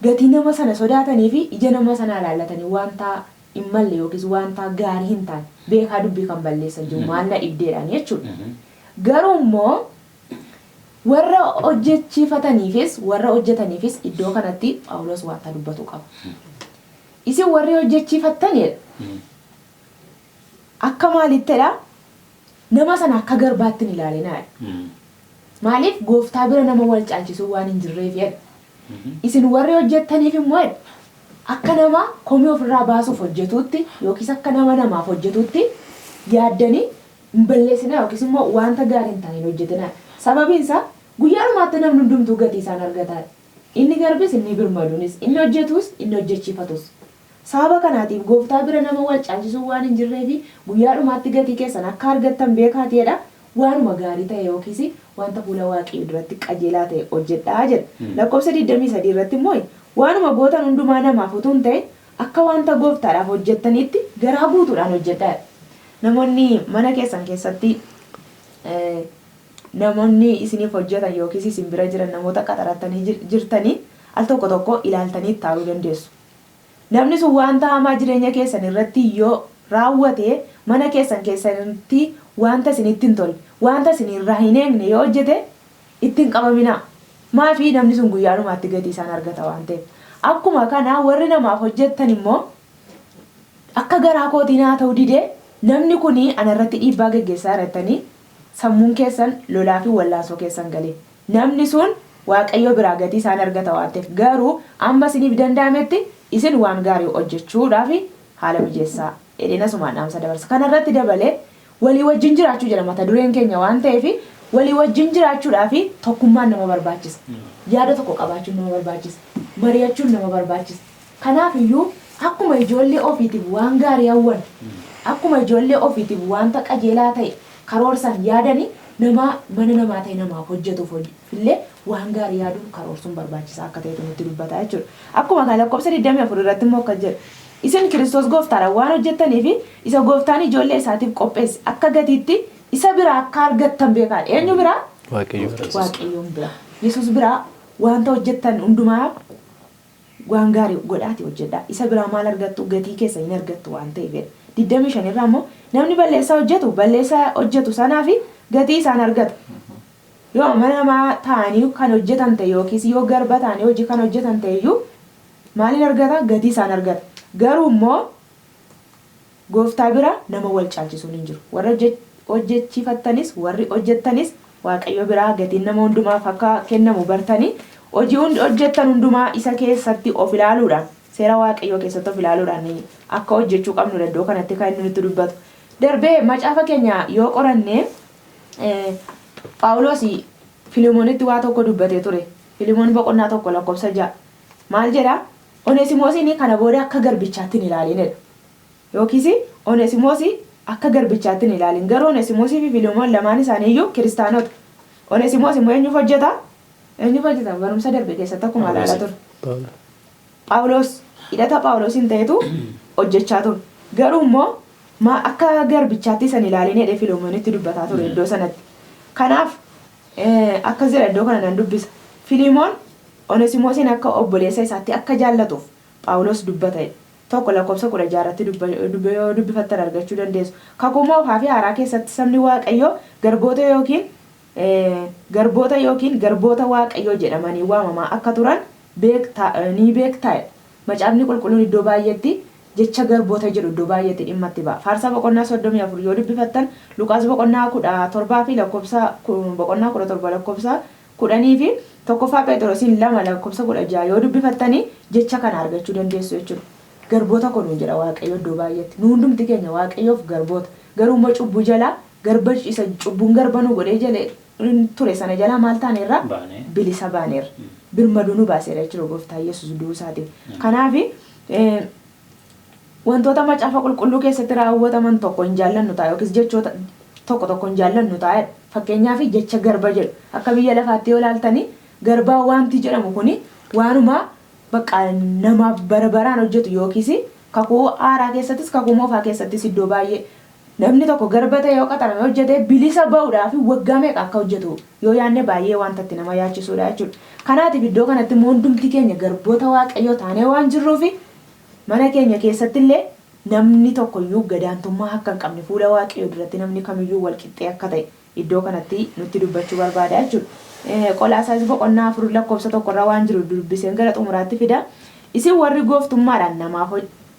[SPEAKER 4] gatii nama sana sodaatanii fi ija nama sanaa laallatanii wanta hin malle yookiis wanta gaarii hin taane beekaa dubbii kan balleessan jiru, maal na dhibdeedhaan jechuudha. Garuu immoo warra hojjechiifataniifis warra hojjetaniifis iddoo kanatti Phaawulos wanta dubbatu qaba. Isin warri hojjechiifattanidha. Akka maalittidha? Nama sana akka garbaatti hin ilaalinaadha. Maaliif, gooftaa bira nama wal caalchisuu waan hin jirreef jedha. Isin warri hojjettaniif immoo jedha, akka nama komii ofirraa baasuuf hojjetuutti yookiis akka nama namaaf hojjetuutti yaaddanii hin balleessinaa yookiis immoo wanta gaarii hin taane hin hojjetinaa. Sababiin isaa guyyaa dhumaatti namni hundumtuu gatii isaan argataadha. Inni garbis, inni birmaduunis, inni hojjetus, inni hojjechiifatus. Sababa kanaatiif gooftaa bira nama wal caalchisuu waan hin jirreefi guyyaa dhumaatti gatii keessan akka argattan beekaati jedha. Waanuma gaarii ta'e yookiis wanta fuula Waaqayyoo duratti qajeelaa ta'e hojjedhaa jedha. Lakkoofsa 23 irratti immoo, waanuma gootan hundumaa namaaf utuu hin ta'in akka wanta gooftaadhaaf hojjettaniitti garaa guutuudhaan hojjedhaa jedha. Namoonni mana keessan keessatti namoonni isiniif hojjetan yookiis isin bira jiran, namoota qaxarattanii jirtanii, al tokko tokko ilaaltanii itti aaruu dandeessu. Namni sun wanta hamaa jireenya keessan irratti yoo raawwate, mana keessan keessatti wanta isinitti hin tolle, wanta isin irraa hin eegne yoo hojjete, itti hin qabaminaa. Maafi, namni sun guyyaa dhumaatti gatii isaan argata waan ta'eef. Akkuma kana warri namaaf hojjettan immoo, akka garaa kootiin haa ta'u didee, namni kun ana irratti dhiibbaa geggeessaa jettanii sammuun keessan lolaa fi wallaansoo keessan galee. Namni sun Waaqayyo biraa gatii isaan argata waan ta'eef, garuu amma isiniif danda'ametti isin waan gaarii hojjechuudhaaf haala mijeessaa jedheen asumaan dhaamsa dabarsa. Kana irratti dabalee walii wajjin jiraachuu jedha mata dureen keenya waan ta'eef, walii wajjin jiraachuudhaaf tokkummaan nama barbaachisa. Yaada tokko qabaachuun nama barbaachisa. Mari'achuun nama barbaachisa. Kanaaf iyyuu akkuma ijoollee ofiitiif waan gaarii hawwan, akkuma ijoollee ofiitiif wanta qajeelaa ta'e karoorsan yaadani, nama mana namaa ta'e namaaf hojjetuuf illee waan gaarii yaaduun karoorsuun barbaachisaa akka ta'etu nutti dubbata jechuudha. Akkuma kana lakkoofsa 24 irratti immoo akkas jedha. Isin Kiristoos gooftaadhaan waan hojjettaniif isa gooftaan ijoollee isaatiif qopheesse akka gatiitti isa biraa akka argattan beekaa. Eenyu biraa?
[SPEAKER 2] Waaqayyo.
[SPEAKER 4] Waaqayyoon biraa. Yesuus biraa wanta hojjettan hundumaa waan gaarii godhaati hojjedhaa. Isa biraa maal argattu? Gatii keessa hin argattu waan ta'eef. 25 irraa immoo namni balleessaa hojjetu balleessaa hojjetu sanaa fi gatii isaan argata. Yoo mana namaa ta'anii kan hojjetan ta'e yookiis yoo garba ta'anii hojii kan hojjetan ta'e iyyuu maaliin argata? Gatii isaan argata. Garuu immoo gooftaa bira nama wal caalchisuun hin jiru. Warra hojjechiifattanis warri hojjettanis Waaqayyo biraa gatiin nama hundumaaf akka kennamu bartanii hojii hojjettan hundumaa isa keessatti of ilaaluudhaan seera Waaqayyoo keessatti of ilaaluudhaan akka hojjechuu qabnudha iddoo kanatti kan inni nutti dubbatu. Darbee macaafa keenya yoo qoranne Phaawulos Filemoonitti waa tokko dubbatee ture. Filemoon boqonnaa 1 lakkoofsa 6 maal jedha? Oneesimoosiin kana booda akka garbichaatti hin ilaalin jedha. Yookiis Oneesimoos akka garbichaatti hin ilaalin. Garuu Oneesimoosii fi Filemoon lamaan isaanii iyyuu kiristaanota. Oneesimoos immoo eenyuuf hojjeta? Eenyuuf hojjeta? Barumsa darbe keessatti akkuma ilaalaa ture. Phaawulos hidhata Phaawulosiin ta'etu hojjechaa ture. Garuu immoo maa akka garbichaatti isa hin ilaalin jedhee Filemoonitti dubbataa ture iddoo sanatti. Kanaaf akkas jedha iddoo kana nan dubbisa. Filemoon Oneesimoosiin akka obboleessa isaatti akka jaallatuuf Phaawulos dubbata jedha. 1 lakkoofsa 16 irratti yoo dubbifattan argachuu dandeessu. Kakuu moofaa fi haaraa keessatti sabni Waaqayyoo garboota yookiin garboota yookiin garboota Waaqayyoo jedhamanii waamamaa akka turan ni beektaa jedha. Macaafni Qulqulluun iddoo baay'eetti jecha garboota jedhu iddoo baay'eetti dhimma itti ba'a. Faarsaa boqonnaa 34 yoo dubbifattan, Luqaas boqonnaa 17 fi lakkoofsa boqonnaa 17 lakkoofsa 10 fi 1ffaa Pheexirosiin 2 lakkoofsa 16 yoo dubbifattanii jecha kana argachuu dandeessu jechuudha. Garboota koo nuun jedha Waaqayyo iddoo baay'eetti. Nu hundumti keenya Waaqayyoof garboota. Garuu immoo cubbuu jalaa garba isa cubbuun garba nu godhee jale ture sana jalaa maal taaneerra?
[SPEAKER 1] Baane.
[SPEAKER 4] Bilisa baaneerra. Birmaduu nu baaseera jechuudha Gooftaa Yesuus du'uu isaatiin. Kanaaf wantoota macaafa qulqulluu keessatti raawwataman tokko hin jaallannu ta'a yookiis jechoota tokko tokko hin jaallannu ta'a. Fakkeenyaaf jecha garba jedhu akka biyya lafaatti yoo ilaaltanii garbaa wanti jedhamu kuni waanuma bakka namaaf bara baraan hojjetu yookiis kakuu haaraa keessattis kakuu moofaa keessattis iddoo baay'ee namni tokko garba ta'e yoo qaxarame hojjete bilisa ba'uudhaaf waggaa meeqa akka hojjetu yoo yaadne baay'ee wanta itti nama yaachisuudha jechuudha. Kanaatiif iddoo kanatti immoo hundumti keenya garboota Waaqayyoo taanee waan jirruufi mana keenya keessatti illee namni tokkoyyuu gadaantummaa akka hin qabne fuula Waaqayyoo duratti namni kamiyyuu wal qixxee akka ta'e iddoo kanatti nutti dubbachuu barbaada jechuudha. Qolaasaayis boqonnaa 4 lakkoofsa 1 irra waan jiru dubbiseen gara xumuraatti fida. Isin warri gooftummaadhaan namaaf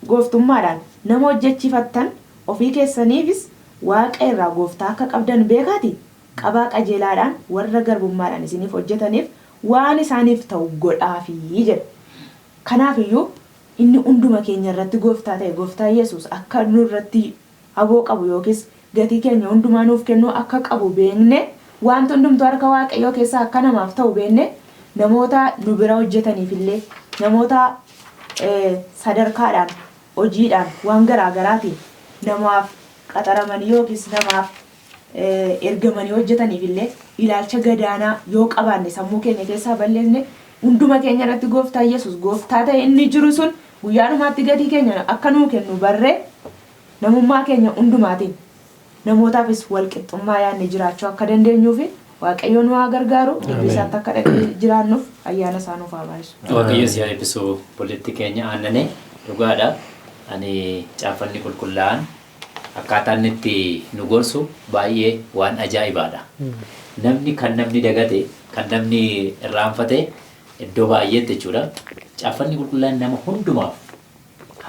[SPEAKER 4] gooftummaadhaan nama hojjechiifattan ofii keessaniifis Waaqa irraa gooftaa akka qabdan beekaati qabaa qajeelaadhaan warra garbummaadhaan isiniif hojjetaniif waan isaaniif ta'u godhaafii jedha. Kanaaf iyyuu inni hunduma keenya irratti gooftaa ta'e gooftaa Yesuus akka nu irratti aboo qabu yookiis gatii keenya hundumaa nuuf kennuu akka qabu beekne wanti hundumtuu harka Waaqayyoo keessaa akka namaaf ta'u beekne namoota nu bira hojjetaniif illee namoota sadarkaadhaan hojiidhaan waan garaa garaatiin namaaf qaxaramanii yookiis namaaf ergamanii hojjetaniif illee ilaalcha gadaanaa yoo qabaanne sammuu keenya keessaa balleessine hunduma keenya irratti gooftaa Yesuus gooftaa ta'e inni jiru sun guyyaa dhumaatti gatii keenya akka nuu kennu barree namummaa keenya hundumaatiin namootaafis wal qixxummaa yaadne jiraachuu akka dandeenyuufi Waaqayyo nu haa gargaaru dubbii isaatti akka dhaqnee jiraannuuf ayyaana isaa nuuf haa baay'isu.
[SPEAKER 1] Waaqayyo si haa eebbisu obboleetti keenya Aannanee dhugaadha. Ani caaffanni qulqullaa'aan akkaataa inni itti nu gorsu baay'ee waan ajaa'ibaadha. Namni kan namni dagate kan namni irraanfate iddoo baay'eetti jechuudha. Caaffanni qulqullaa'aan nama hundumaaf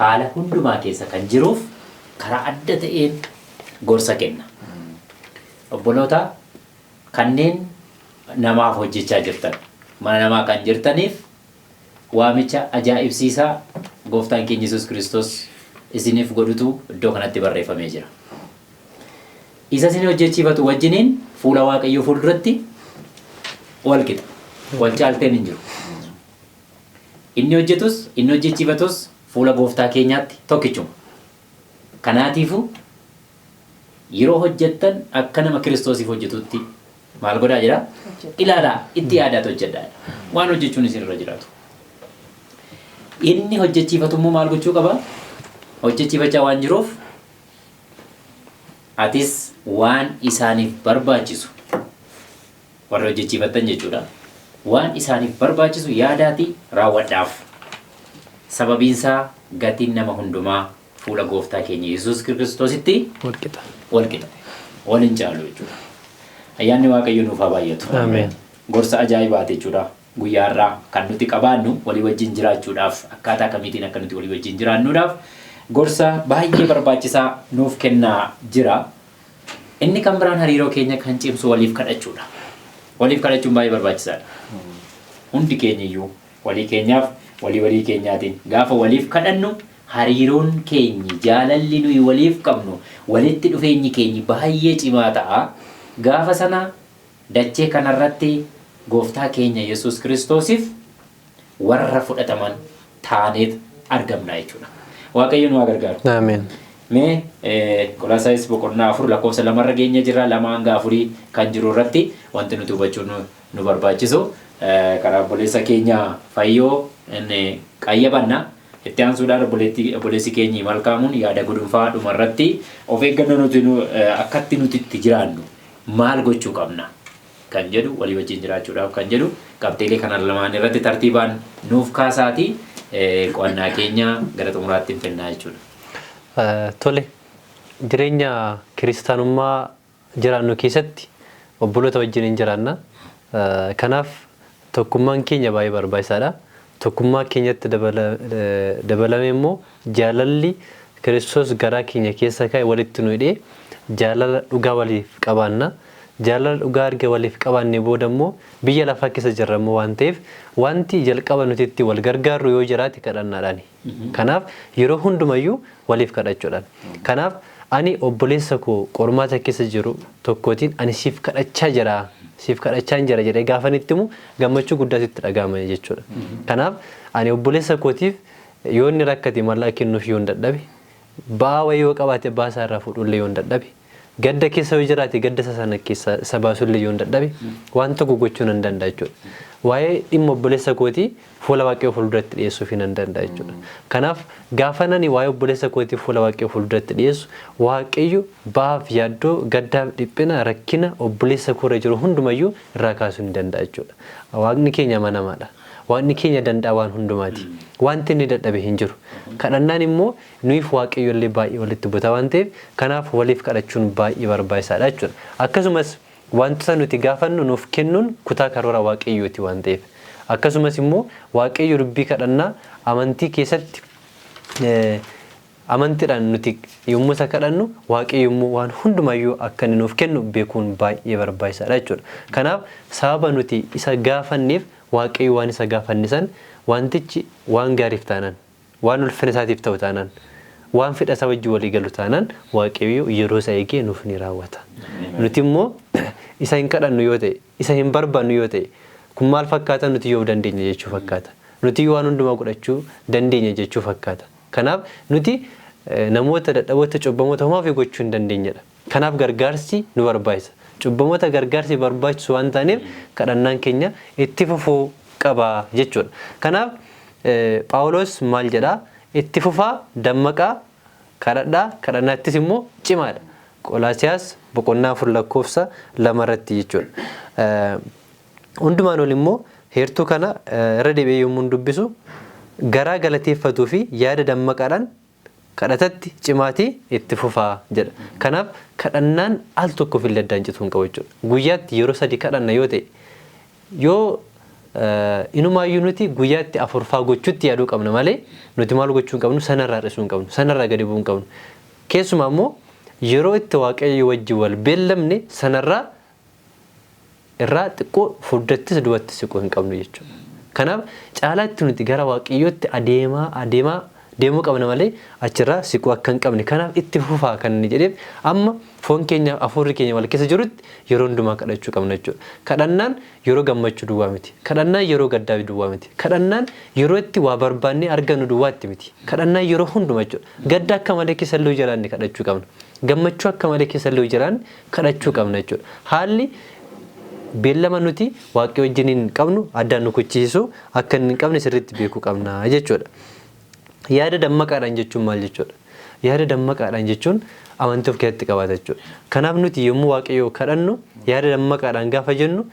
[SPEAKER 1] haala hundumaa keessa kan jiruuf karaa adda ta'een gorsa kenna. Obboloota kanneen namaaf hojjechaa jirtan, mana namaa kan jirtaniif waamicha ajaa'ibsiisaa gooftaan keenya Yesuus Kiristoos isiniif godhutu iddoo kanatti barreeffamee jira. Isa isin hojjechiifatu wajjiniin fuula Waaqayyoo fuulduratti wal qixa. Wal caalteen hin jiru. Inni hojjetus inni hojjechiifatus fuula gooftaa keenyaatti tokkichuma. Kanaatiifuu yeroo hojjettan akka nama Kiristoosiif hojjetutti maal godhaa jira? Ilaalaa, itti yaadaatu hojjedhaa. Waan hojjechuun isin irra jiraatu. Inni hojjechiifatu immoo maal gochuu qaba? Hojjechiifachaa waan jiruuf atis waan isaaniif barbaachisu warra hojjechiifattan jechuudha. Waan isaaniif barbaachisu yaadaatii raawwadhaaf. Sababiinsaa gatiin nama hundumaa Fuula gooftaa keenya Yesuus Kiristoositti
[SPEAKER 2] Walqixa.
[SPEAKER 1] Walqixa. Wal hin caalu jechuudha. Ayyaanni Waaqayyo nuuf haa baay'atu.
[SPEAKER 2] Ameen.
[SPEAKER 1] Gorsa ajaa'ibaati jechuudha. Guyyaa har'aa kan nuti qabaannu walii wajjin jiraachuudhaaf, akkaataa kamiitiin akka nuti walii wajjin jiraannuudhaaf gorsa baay'ee barbaachisaa nuuf kennaa jira. Inni kan biraan hariiroo keenya kan cimsu waliif kadhachuudha. Waliif kadhachuun baay'ee barbaachisaadha. Hundi keenya iyyuu walii keenyaaf, walii walii keenyaatiin gaafa waliif kadhannu, hariiroon keenyi, jaalalli nuyi waliif qabnu, walitti dhufeenyi keenyi baay'ee cimaa ta'a. Gaafa sana dachee kanarratti gooftaa keenya Yesuus Kiristoosiif warra fudhataman taaneet argamna jechuudha. Waaqayyo nu haa gargaaru.
[SPEAKER 2] Ameen.
[SPEAKER 1] Mee Qolaasaayis boqonnaa 4 lakkoofsa 2rra geenya jirra, 2 hanga 4 kan jiru irratti wanti nuti hubachuu nu barbaachisu karaa obboleessa keenya Fayyoo inni qayyabanna. Itti aansuudhaan obboleessi keenyi Malkaamuun yaada gudunfaa dhumarratti of eeggannoo nuti akkatti nuti itti jiraannu maal gochuu qabna kan jedhu, walii wajjin jiraachuudhaaf kan jedhu, qabxiilee kana lamaan irratti tartiibaan nuuf kaasaati qo'annaa keenya gara xumuraatti hin finnaa jechuudha.
[SPEAKER 2] Tole, jireenya kiristaanummaa jiraannu keessatti obboloota wajjin hin jiraanna. Kanaaf tokkummaan keenya baay'ee barbaachisaadha. Tokkummaa keenyatti dabalame immoo jaalalli Kiristoos garaa keenya keessa kaa'e walitti nu hidhee jaalala dhugaa waliif qabaanna. Jaalala dhugaa erga waliif qabaanne booda immoo biyya lafaa keessa jirra immoo waan ta'eef, wanti jalqaba nuti itti wal gargaarru yoo jiraate kadhannaadhaani. Kanaaf yeroo hundumayyuu waliif kadhachuudhaan. Kanaaf ani obboleessa koo qormaata keessa jiru tokkootiin "Ani siif kadhachaa jira, siif kadhachaa jira" jedhee gaafa itti himu gammachuu guddaatu itti dhaga'ama jechuudha. Kanaaf ani obboleessa kootiif yoo inni rakkate mallaqa kennuuf yoo hin dadhabe, ba'aa wayii yoo qabaate ba'aa isaa irraa fuudhullee yoo hin dadhabe, gadda keessa yoo jiraate gadda isa sana keessa isa baasullee yoo hin dadhabe, waan tokko gochuu nan danda'a jechuudha. Waa'ee dhimma obboleessa kootii fuula Waaqayyoo fuulduratti dhiyeessuuf nan danda'a jechuudha. Kanaaf gaafa nani waa'ee obboleessa kootii fuula Waaqayyoo fuulduratti dhiyeessu, Waaqayyo ba'aaf yaaddoo, gaddaaf dhiphina, rakkina obboleessa koorra jiru hundumayyuu irraa kaasuu ni danda'a jechuudha. Waaqni keenya amanamaadha. Waaqni keenya danda'a waan hundumaati. Wanti inni dadhabe hin jiru. Kadhannaan immoo nuyiif Waaqayyo illee baay'ee walitti buta waan ta'eef, kanaaf waliif kadhachuun baay'ee barbaachisaadha jechuudha. Akkasumas wantoota nuti gaafannu nuuf kennuun kutaa karoora Waaqayyooti waan ta'eef. Akkasumas immoo Waaqayyo dubbii kadhannaa amantii keessatti amantiidhaan nuti yommuu isa kadhannu, Waaqayyo immoo waan hundumayyuu akka inni nuuf kennu beekuun baay'ee barbaachisaadha jechuudha. Kanaaf sababa nuti isa gaafanneef, Waaqayyo waan isa gaafanne san, wantichi waan gaariif taanaan, waan ulfina isaatiif ta'u taanaan, waan fedha isaa wajjin walii galu taanaan, Waaqayyo yeroo isa eegee nuuf ni raawwata. Nuti immoo isa hin kadhannu yoo ta'e, isa hin barbaannu yoo ta'e, kun maal fakkaata? Nuti yoo dandeenya jechuu fakkaata. Nuti waan hundumaa godhachuu dandeenya jechuu fakkaata. Kanaaf nuti namoota dadhaboota, cubbamoota homaa ofii gochuu hin dandeenyedha. Kanaaf gargaarsi nu barbaachisa. Cubbamoota gargaarsi barbaachisu waan taaneef kadhannaan keenya itti fufuu qaba jechuudha. Kanaaf Phaawulos maal jedhaa? "Itti fufaa, dammaqaa, kadhadhaa, kadhannaattis immoo cimaadha." Qolaasiyaas boqonnaa 4 lakkoofsa 2 irratti jechuudha. Hundumaan ol immoo heertuu kana irra deebi'ee yommuu dubbisu, "Garaa galateeffatuu fi yaada dammaqaadhaan kadhatatti cimaatii itti fufaa" jedha. Kanaaf kadhannaan al tokkoof illee addaan cituu hin qabu jechuudha. Guyyaatti yeroo sadi kadhanna yoo ta'e, yoo inumaayyuu nuti guyyaatti afurfaa gochuutti yaaduu qabna malee, nuti maal gochuu hin qabnu? Sanarraa hir'isuu hin qabnu, sanarraa gadi bu'uu hin qabnu. Keessumaa immoo yeroo itti Waaqayyo wajjin wal beellamne sanarraa irraa xiqqoo fuuldurattis duubatti siquu hin qabnu jechuudha. Kanaaf caalaatti nuti gara Waaqayyootti adeemaa adeemaa deemuu qabna malee achirraa siquu akka hin qabne. Kanaaf itti fufaa kan inni jedheef, amma foon keenya hafuurri keenya wal keessa jirutti yeroo hundumaa kadhachuu qabna jechuudha. Kadhannaan yeroo gammachuu duwwaa miti. Kadhannaan yeroo gaddaa duwwaa miti. Kadhannaan yeroo itti waa barbaannee argannu duwwaatti miti. Kadhannaan yeroo hunduma jechuudha. Gadda akka malee keessa illee jiraanne kadhachuu qabna. Gammachuu akka malee keessa illee jiraanne kadhachuu qabna jechuudha. Haalli beellama nuti Waaqayyo wajjiniin qabnu addaan nu kuchisiisu akka inni hin qabne sirriitti beekuu qabna jechuudha. Yaada dammaqaadhaan jechuun maal jechuudha? Yaada dammaqaadhaan jechuun amantii of keessatti qabaata jechuudha. Kanaaf nuti yommuu Waaqayyo kadhannu, yaada dammaqaadhaan gaafa jennu,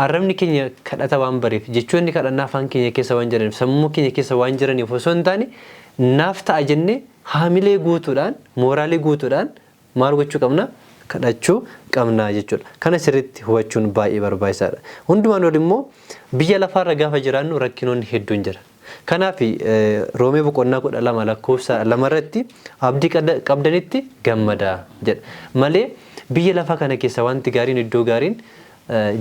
[SPEAKER 2] arrabni keenya kadhata waan bareef, jechoonni kadhannaa afaan keenya keessa waan jiraniif, sammuu keenya keessa waan jiraniif osoo hin taane, Naaf ta'a jennee haamilee guutuudhaan, mooraalii guutuudhaan maal gochuu qabna? Kadhachuu qabna jechuudha. Kana sirriitti hubachuun baay'ee barbaachisaadha. Hundumaan ol immoo biyya lafaarra gaafa jiraannu rakkinoonni hedduun jira. Kanaaf Roomee boqonnaa 12 lakkoofsa 2 irratti abdii qabdanitti gammadaa jedha. Malee biyya lafaa kana keessa wanti gaariin, iddoo gaariin,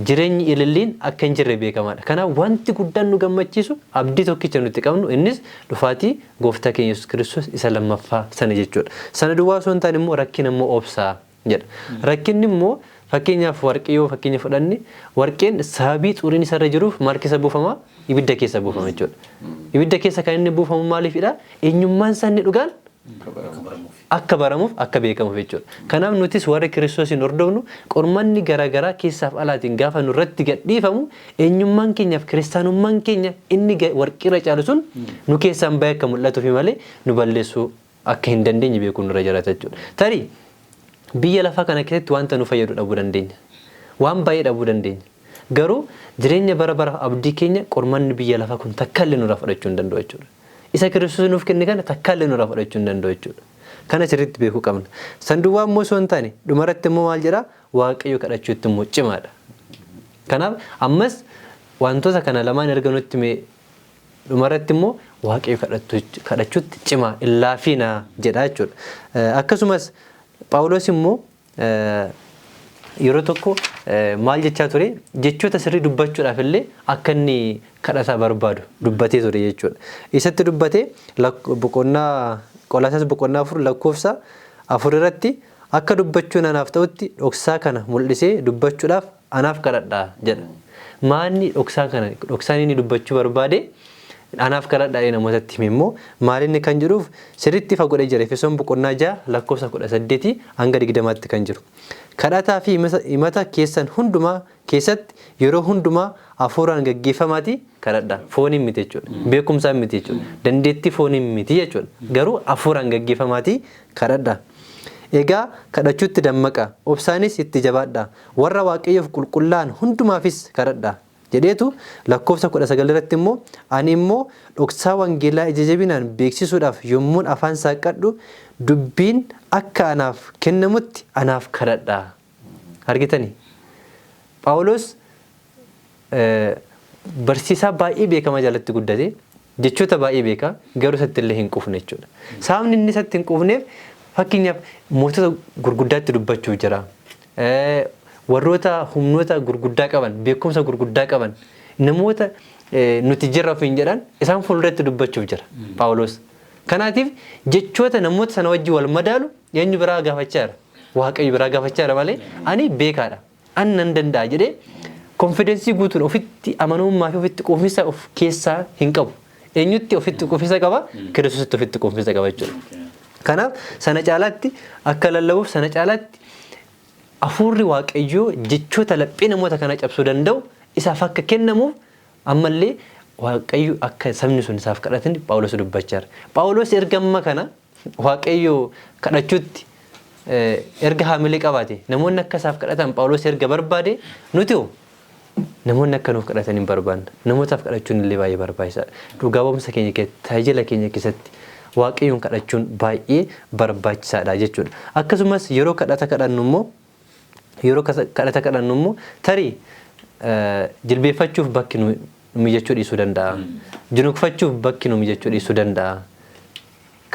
[SPEAKER 2] jireenyi ililliin akka hin jirre beekamaadha. Kanaaf wanti guddaan nu gammachiisu abdii tokkicha nuti qabnu, innis dhufaatii gooftaa keenya Yesuus Kiristoos isa lammaffaa sana jechuudha. Sana duwwaa osoo hin taane immoo rakkina immoo obsaa jedha. Rakkinni immoo, fakkeenyaaf warqii yoo fakkeenya fudhanne, warqeen sababii xuriin isarra jiruuf maal keessa buufama? Ibidda keessa buufama jechuudha. Ibidda keessa kan inni buufamu maaliifidha? Eenyummaan isaa inni dhugaan akka baramuuf, akka beekamuuf jechuudha. Kanaaf nutis warri Kiristoosiin hordofnu qormanni garaagaraa keessaaf alaatiin gaafa nurratti gadhiifamu, eenyummaan keenyaaf kiristaanummaan keenya inni warqiirra caalu sun nu keessaan bahee akka mul'atuufi malee nu balleessuu akka hin dandeenye beekuun nurra jiraata jechuudha. Tarii biyya lafaa kana keessatti wanta nu fayyadu dhabuu dandeenya. Waan baay'ee dhabuu dandeenya. Garuu jireenya bara baraaf abdii keenya qormanni biyya lafaa kun takkaallee nurraa fudhachuu hin danda'u jechuudha. Isa Kiristoos nuuf kenne kana takkaallee nurraa fudhachuu hin danda'u jechuudha. Kana sirriitti beekuu qabna. Sanduwwaa immoo osoo hin taane dhumarratti immoo maal jedhaa? Waaqayyo kadhachuutti immoo cimaadha. Kanaaf ammas wantoota kana lamaan erga nutti himee dhumarratti immoo Waaqayyo kadhachuutti cimaa, hin laafiinaa jedha jechuudha. Akkasumas Phaawulos immoo yeroo tokko maal jechaa ture? Jechoota sirrii dubbachuudhaaf illee akka inni kadhata barbaadu dubbatee ture jechuudha. Isatti dubbatee boqonnaa Qolaasaas boqonnaa 4 lakkoofsa 4 irratti, "Akka dubbachuun anaaf ta'utti dhoksaa kana mul'isee dubbachuudhaaf anaaf kadhadhaa" jedha. Maanni dhoksaa kana, dhoksaan inni dubbachuu barbaade, "Anaaf kadhadhaa" jedhee namootatti hime immoo maalinni kan jedhuuf sirriitti ifa godhee jira. Efesoon boqonnaa 6 lakkoofsa 18 hanga 20tti kan jiru. "Kadhataa fi himata keessan hundumaa keessatti yeroo hundumaa hafuuraan gaggeeffamaatii kadhadhaa." Fooniin miti jechuudha. Beekumsaan miti jechuudha. Dandeettii fooniin miti jechuudha. Garuu hafuuraan gaggeeffamaatii kadhadhaa. "Egaa kadhachuutti dammaqaa, obsaanis itti jabaadhaa, warra Waaqayyoof qulqullaa'an hundumaafis kadhadhaa" jedheetu lakkoofsa 19 irratti immoo, "Ani immoo dhoksaa wangeelaa ija jabinaan beeksisuudhaaf yommuun afaan saaqqadhu dubbiin akka anaaf kennamutti anaaf kadhadhaa." Argitanii? Phaawulos barsiisaa baay'ee beekamaa jalatti guddate, jechoota baay'ee beeka, garuu isatti illee hin quufne jechuudha. Sababni inni isatti hin quufneef, fakkeenyaaf mootota gurguddaatti dubbachuuf jira. Warroota humnoota gurguddaa qaban, beekumsa gurguddaa qaban, namoota nuti jirra ofiin jedhan isaan fuulduratti dubbachuuf jira Phaawulos. Kanaatiif jechoota namoota sana wajjin wal madaalu eenyu biraa gaafachaa jira? Waaqayyo biraa gaafachaa jira malee ani beekaadha, ani nan danda'a jedhee confidence guutuun ofitti amanamummaa fi ofitti quufinsa of keessaa hin qabu. Eenyutti ofitti quufinsa qaba? Kiristoositti ofitti quufinsa qaba jechuudha. Kanaaf sana caalaatti akka lallabuuf, sana caalaatti hafuurri Waaqayyoo jechoota laphee namoota kana cabsuu danda'u isaaf akka kennamuuf ammallee Waaqayyo akka sabni sun isaaf kadhatan Phaawulos dubbachaa jira. Phaawulos erga amma kana Waaqayyo kadhachuutti erga haamilee qabaate, namoonni akka isaaf kadhatan Phaawulos erga barbaade, nuti hoo namoonni akka nuuf kadhatan hin barbaanna. Namootaaf kadhachuun illee baay'ee barbaachisaadha. Dhugaa ba'umsa keenya keessatti, tajaajila keenya keessatti Waaqayyoon kadhachuun baay'ee barbaachisaadha jechuudha. Akkasumas yeroo kadhata kadhannu immoo tarii jilbeeffachuuf bakki nu mijachuu dhiisuu danda'a. Junukfachuuf bakki nu mijachuu dhiisuu danda'a.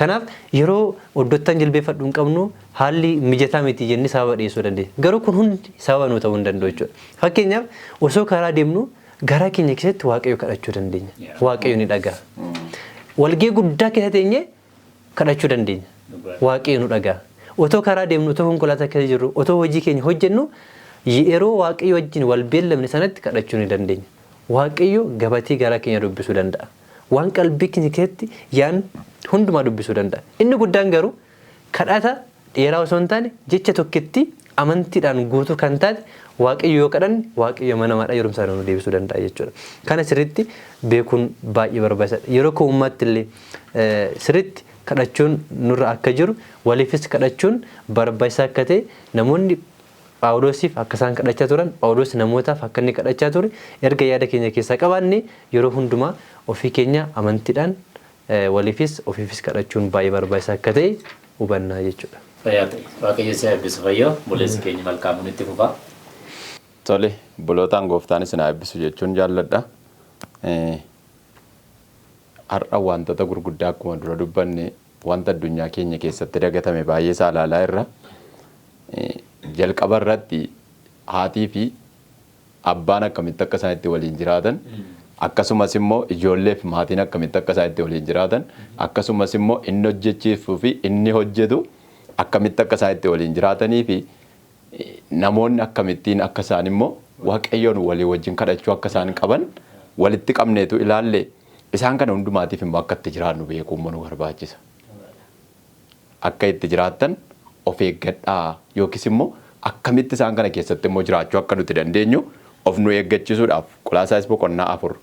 [SPEAKER 2] Kanaaf yeroo oddottan jilbeeffadhu hin qabnu, haalli mijataa miti jennee sababa dhiyeessuu dandeenya. Garuu kun hundi sababa nuu ta'uu hin danda'u jechuudha. Fakkeenyaaf osoo karaa deemnu garaa keenya keessatti Waaqayyo kadhachuu dandeenya. Waaqayyo ni dhaga'a. Walgahii guddaa keessa teenyee kadhachuu dandeenya. Waaqayyo nu dhaga'a. Otoo karaa deemnu, otoo konkolaataa keessa jirru, otoo hojii keenya hojjennu, yeroo Waaqayyo wajjin wal beellamne sanatti kadhachuu ni dandeenya. Waaqayyo gabatee garaa keenya dubbisuu danda'a. Waan qalbii keenya keessatti yaan hundumaa dubbisuu danda'a. Inni guddaan garuu kadhata dheeraa osoo hin taane jecha tokkitti amantiidhaan guutuu kan taate Waaqayyo yoo kadhanne, Waaqayyo amanamaadha, yeroo isaa nu deebisuu danda'a jechuudha. Kana sirriitti beekuun baay'ee barbaachisaadha. Yeroo ko'ummaatti illee sirriitti kadhachuun nurra akka jiru, waliifis kadhachuun barbaachisaa akka ta'e, namoonni Phaawulosiif akka isaan kadhachaa turan, Phaawulos namootaaf akka inni kadhachaa ture erga yaada keenya keessaa qabaanne, yeroo hundumaa ofii keenya amantiidhaan Waliifis ofiifis kadhachuun baay'ee barbaachisaa akka ta'e hubannaa jechuudha.
[SPEAKER 1] Fayyaa ta'e. Waaqayyo si eebbisu fayyoo. Obboleessi keenya malkaamuun itti fufa.
[SPEAKER 3] Tole, obbolotaan gooftaan isin haa eebbisu jechuun jaalladha. Har'a wantoota gurguddaa akkuma dura dubbanne wanta addunyaa keenya keessatti dagatame baay'ee isaa ilaalaa irra. Jalqaba irratti haatii fi abbaan akkamitti akka isaan itti waliin jiraatan, akkasumas immoo ijoollee fi maatiin akkamitti akka isaan itti waliin jiraatan, akkasumas immoo inni hojjechiifuu fi inni hojjetu akkamitti akka isaan itti waliin jiraatanii fi namoonni akkamittiin akka isaan immoo Waaqayyoon walii wajjin kadhachuu akka isaan qaban walitti qabneetu ilaalle. Isaan kana hundumaatiif immoo akka itti jiraannu beekuun nu barbaachisa. Akka itti jiraattan of eeggadhaa yookiis immoo akkamitti isaan kana keessatti immoo jiraachuu akka nuti dandeenyu of nu eeggachisuudhaaf Qolaasaayis boqonnaa 4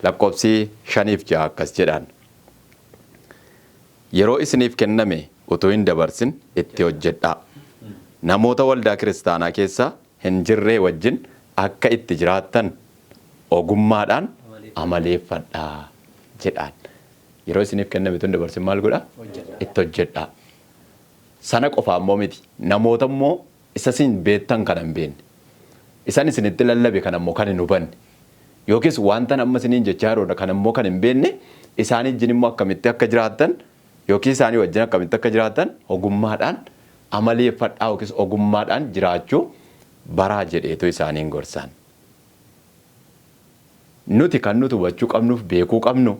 [SPEAKER 3] lakkoofsi 5 fi 6 akkas jedhaan. Yeroo isiniif kenname utuu hin dabarsin itti hojjedhaa. Namoota waldaa kiristaanaa keessa hin jirree wajjin akka itti jiraattan ogummaadhaan amaleeffadhaa jedhaan. Yeroo isiniif kenname utuu hin dabarsin maal godhaa? Itti hojjedhaa. Sana qofaa immoo miti. Namoota immoo isa isin beektan kana hin beekne. Isan isinitti lallabe kana immoo kan hin hubanne. Yookiis wanta amma isiniin jechaa jiru kana immoo kan hin beekne isaan wajjin immoo akkamitti akka jiraattan yookiis isaanii wajjin akkamitti akka jiraattan ogummaadhaan amaleeffadhaa yookiis ogummaadhaan jiraachuu baraa jedheetu isaaniin gorsaan. Nuti kan nuti hubachuu qabnuuf beekuu qabnu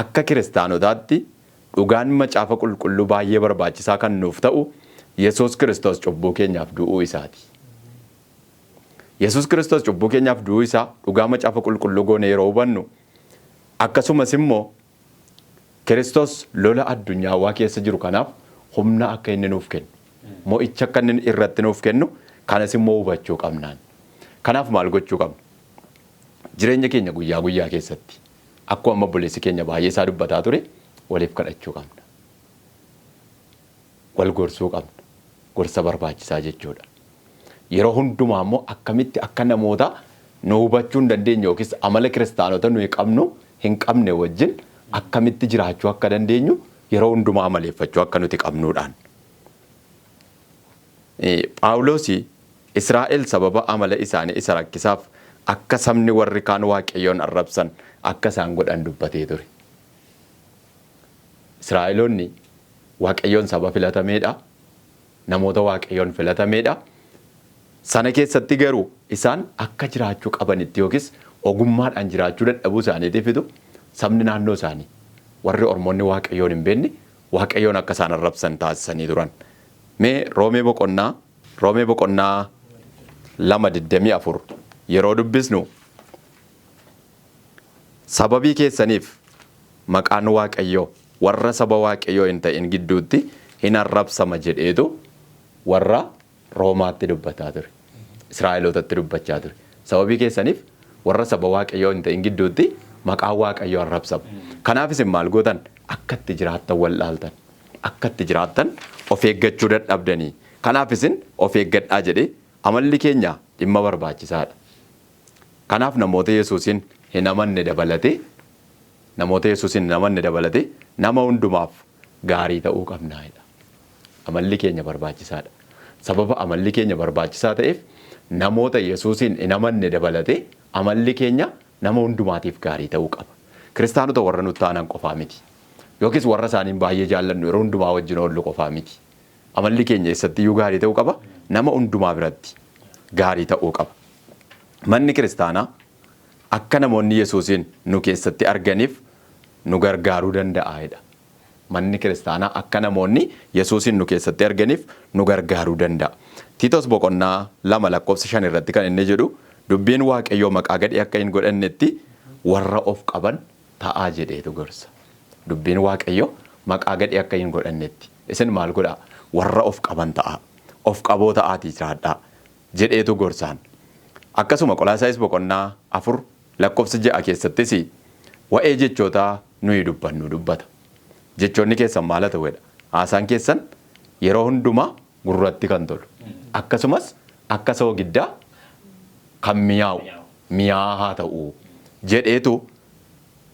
[SPEAKER 3] akka kiristaanotaatti dhugaan macaafa qulqulluu baay'ee barbaachisaa kan nuuf ta'u Yesuus Kiristoos cubbuu keenyaaf du'uu isaati. Yesuus Kiristoos cubbuu keenyaaf du'uu isaa dhugaa macaafa qulqulluu goone yeroo hubannu, akkasumas immoo Kiristoos lola addunyaawaa keessa jiru kanaaf humna akka inni nuuf kennu, mo'icha akka inni irratti nuuf kennu kanas immoo hubachuu qabnaan. Kanaaf maal gochuu qabna? Jireenya keenya guyyaa guyyaa keessatti akkuma amma obboleessi keenya baay'ee isaa dubbataa ture waliif kadhachuu qabna. Wal gorsuu qabna. Gorsa barbaachisaa jechuudha. Yeroo hundumaa immoo akkamitti akka namoota nu hubachuu hin dandeenye yookiis amala kiristaanota nuyi qabnu hin qabne wajjin akkamitti jiraachuu akka dandeenyu yeroo hundumaa amaleeffachuu akka nuti qabnuudhaan. Phaawulos Israa'el sababa amala isaanii isa rakkisaaf akka sabni warri kaan Waaqayyoon arrabsan akka isaan godhan dubbatee ture. Israa'eloonni Waaqayyoon saba filatameedha. Namoota Waaqayyoon filatameedha. Sana keessatti garuu isaan akka jiraachuu qabanitti yookiis ogummaadhaan jiraachuu dadhabuu isaaniitiifitu sabni naannoo isaanii warri ormoonni Waaqayyoon hin beekne Waaqayyoon akka isaan arrabsan taasisanii turan. Mee Roomee boqonnaa 2:24 yeroo dubbisnu, sababii keessaniif maqaan Waaqayyoo warra saba Waaqayyoo hin ta'in gidduutti hin arrabsama jedheetu warra Roomaatti dubbataa ture. Israa'elootatti dubbachaa ture. Sababii keessaniif warra saba Waaqayyoo hin ta'in gidduutti maqaan Waaqayyoo arrabsama. Kanaaf isin maal gootan? Akka itti jiraattan wallaaltan. Akka itti jiraattan of eeggachuu dadhabdanii. Kanaaf isin of eeggadhaa jedhee amalli keenya dhimma barbaachisaadha. Kanaaf namoota Yesuusin hin amanne dabalatee, namoota Yesuusin hin amanne dabalatee nama hundumaaf gaarii ta'uu qabnaadha. Amalli keenya barbaachisaadha. Sababa amalli keenya barbaachisaa ta'eef namoota Yesuusin hin amanne dabalatee amalli keenya nama hundumaatiif gaarii ta'uu qaba. Kiristaanota warra nutti aanan qofaa miti. Yookiis warra isaaniin baay'ee jaallannu yeroo hundumaa wajjin oollu qofaa miti. Amalli keenya eessattiyyuu gaarii ta'uu qaba. Nama hundumaa biratti gaarii ta'uu qaba. Manni kiristaanaa akka namoonni Yesuusin nu keessatti arganiif nu gargaaruu danda'aadha. Manni kiristaanaa akka namoonni Yesuusin nu keessatti arganiif nu gargaaruu danda'a. Tiitos boqonnaa 2 lakkoofsa 5 irratti kan inni jedhu, dubbiin Waaqayyoo maqaa gadhee akka hin godhannetti warra of qaban ta'aa jedheetu gorsa. Dubbiin Waaqayyoo maqaa gadhee akka hin godhannetti isin maal godhaa? Warra of qaban ta'aa. Of qaboo ta'aatii jiraadhaa jedheetu gorsaan. Akkasuma Qolaasaayis boqonnaa 4 lakkoofsa 6 keessattis wa'ee jechoota nuyi dubbannu dubbata. Jechoonni keessan maal haa ta'uudha? Haasaan keessan yeroo hundumaa gurratti kan tolu. Akkasumas akka soogiddaa kan mi'aawu mi'aa haa ta'u jedheetu.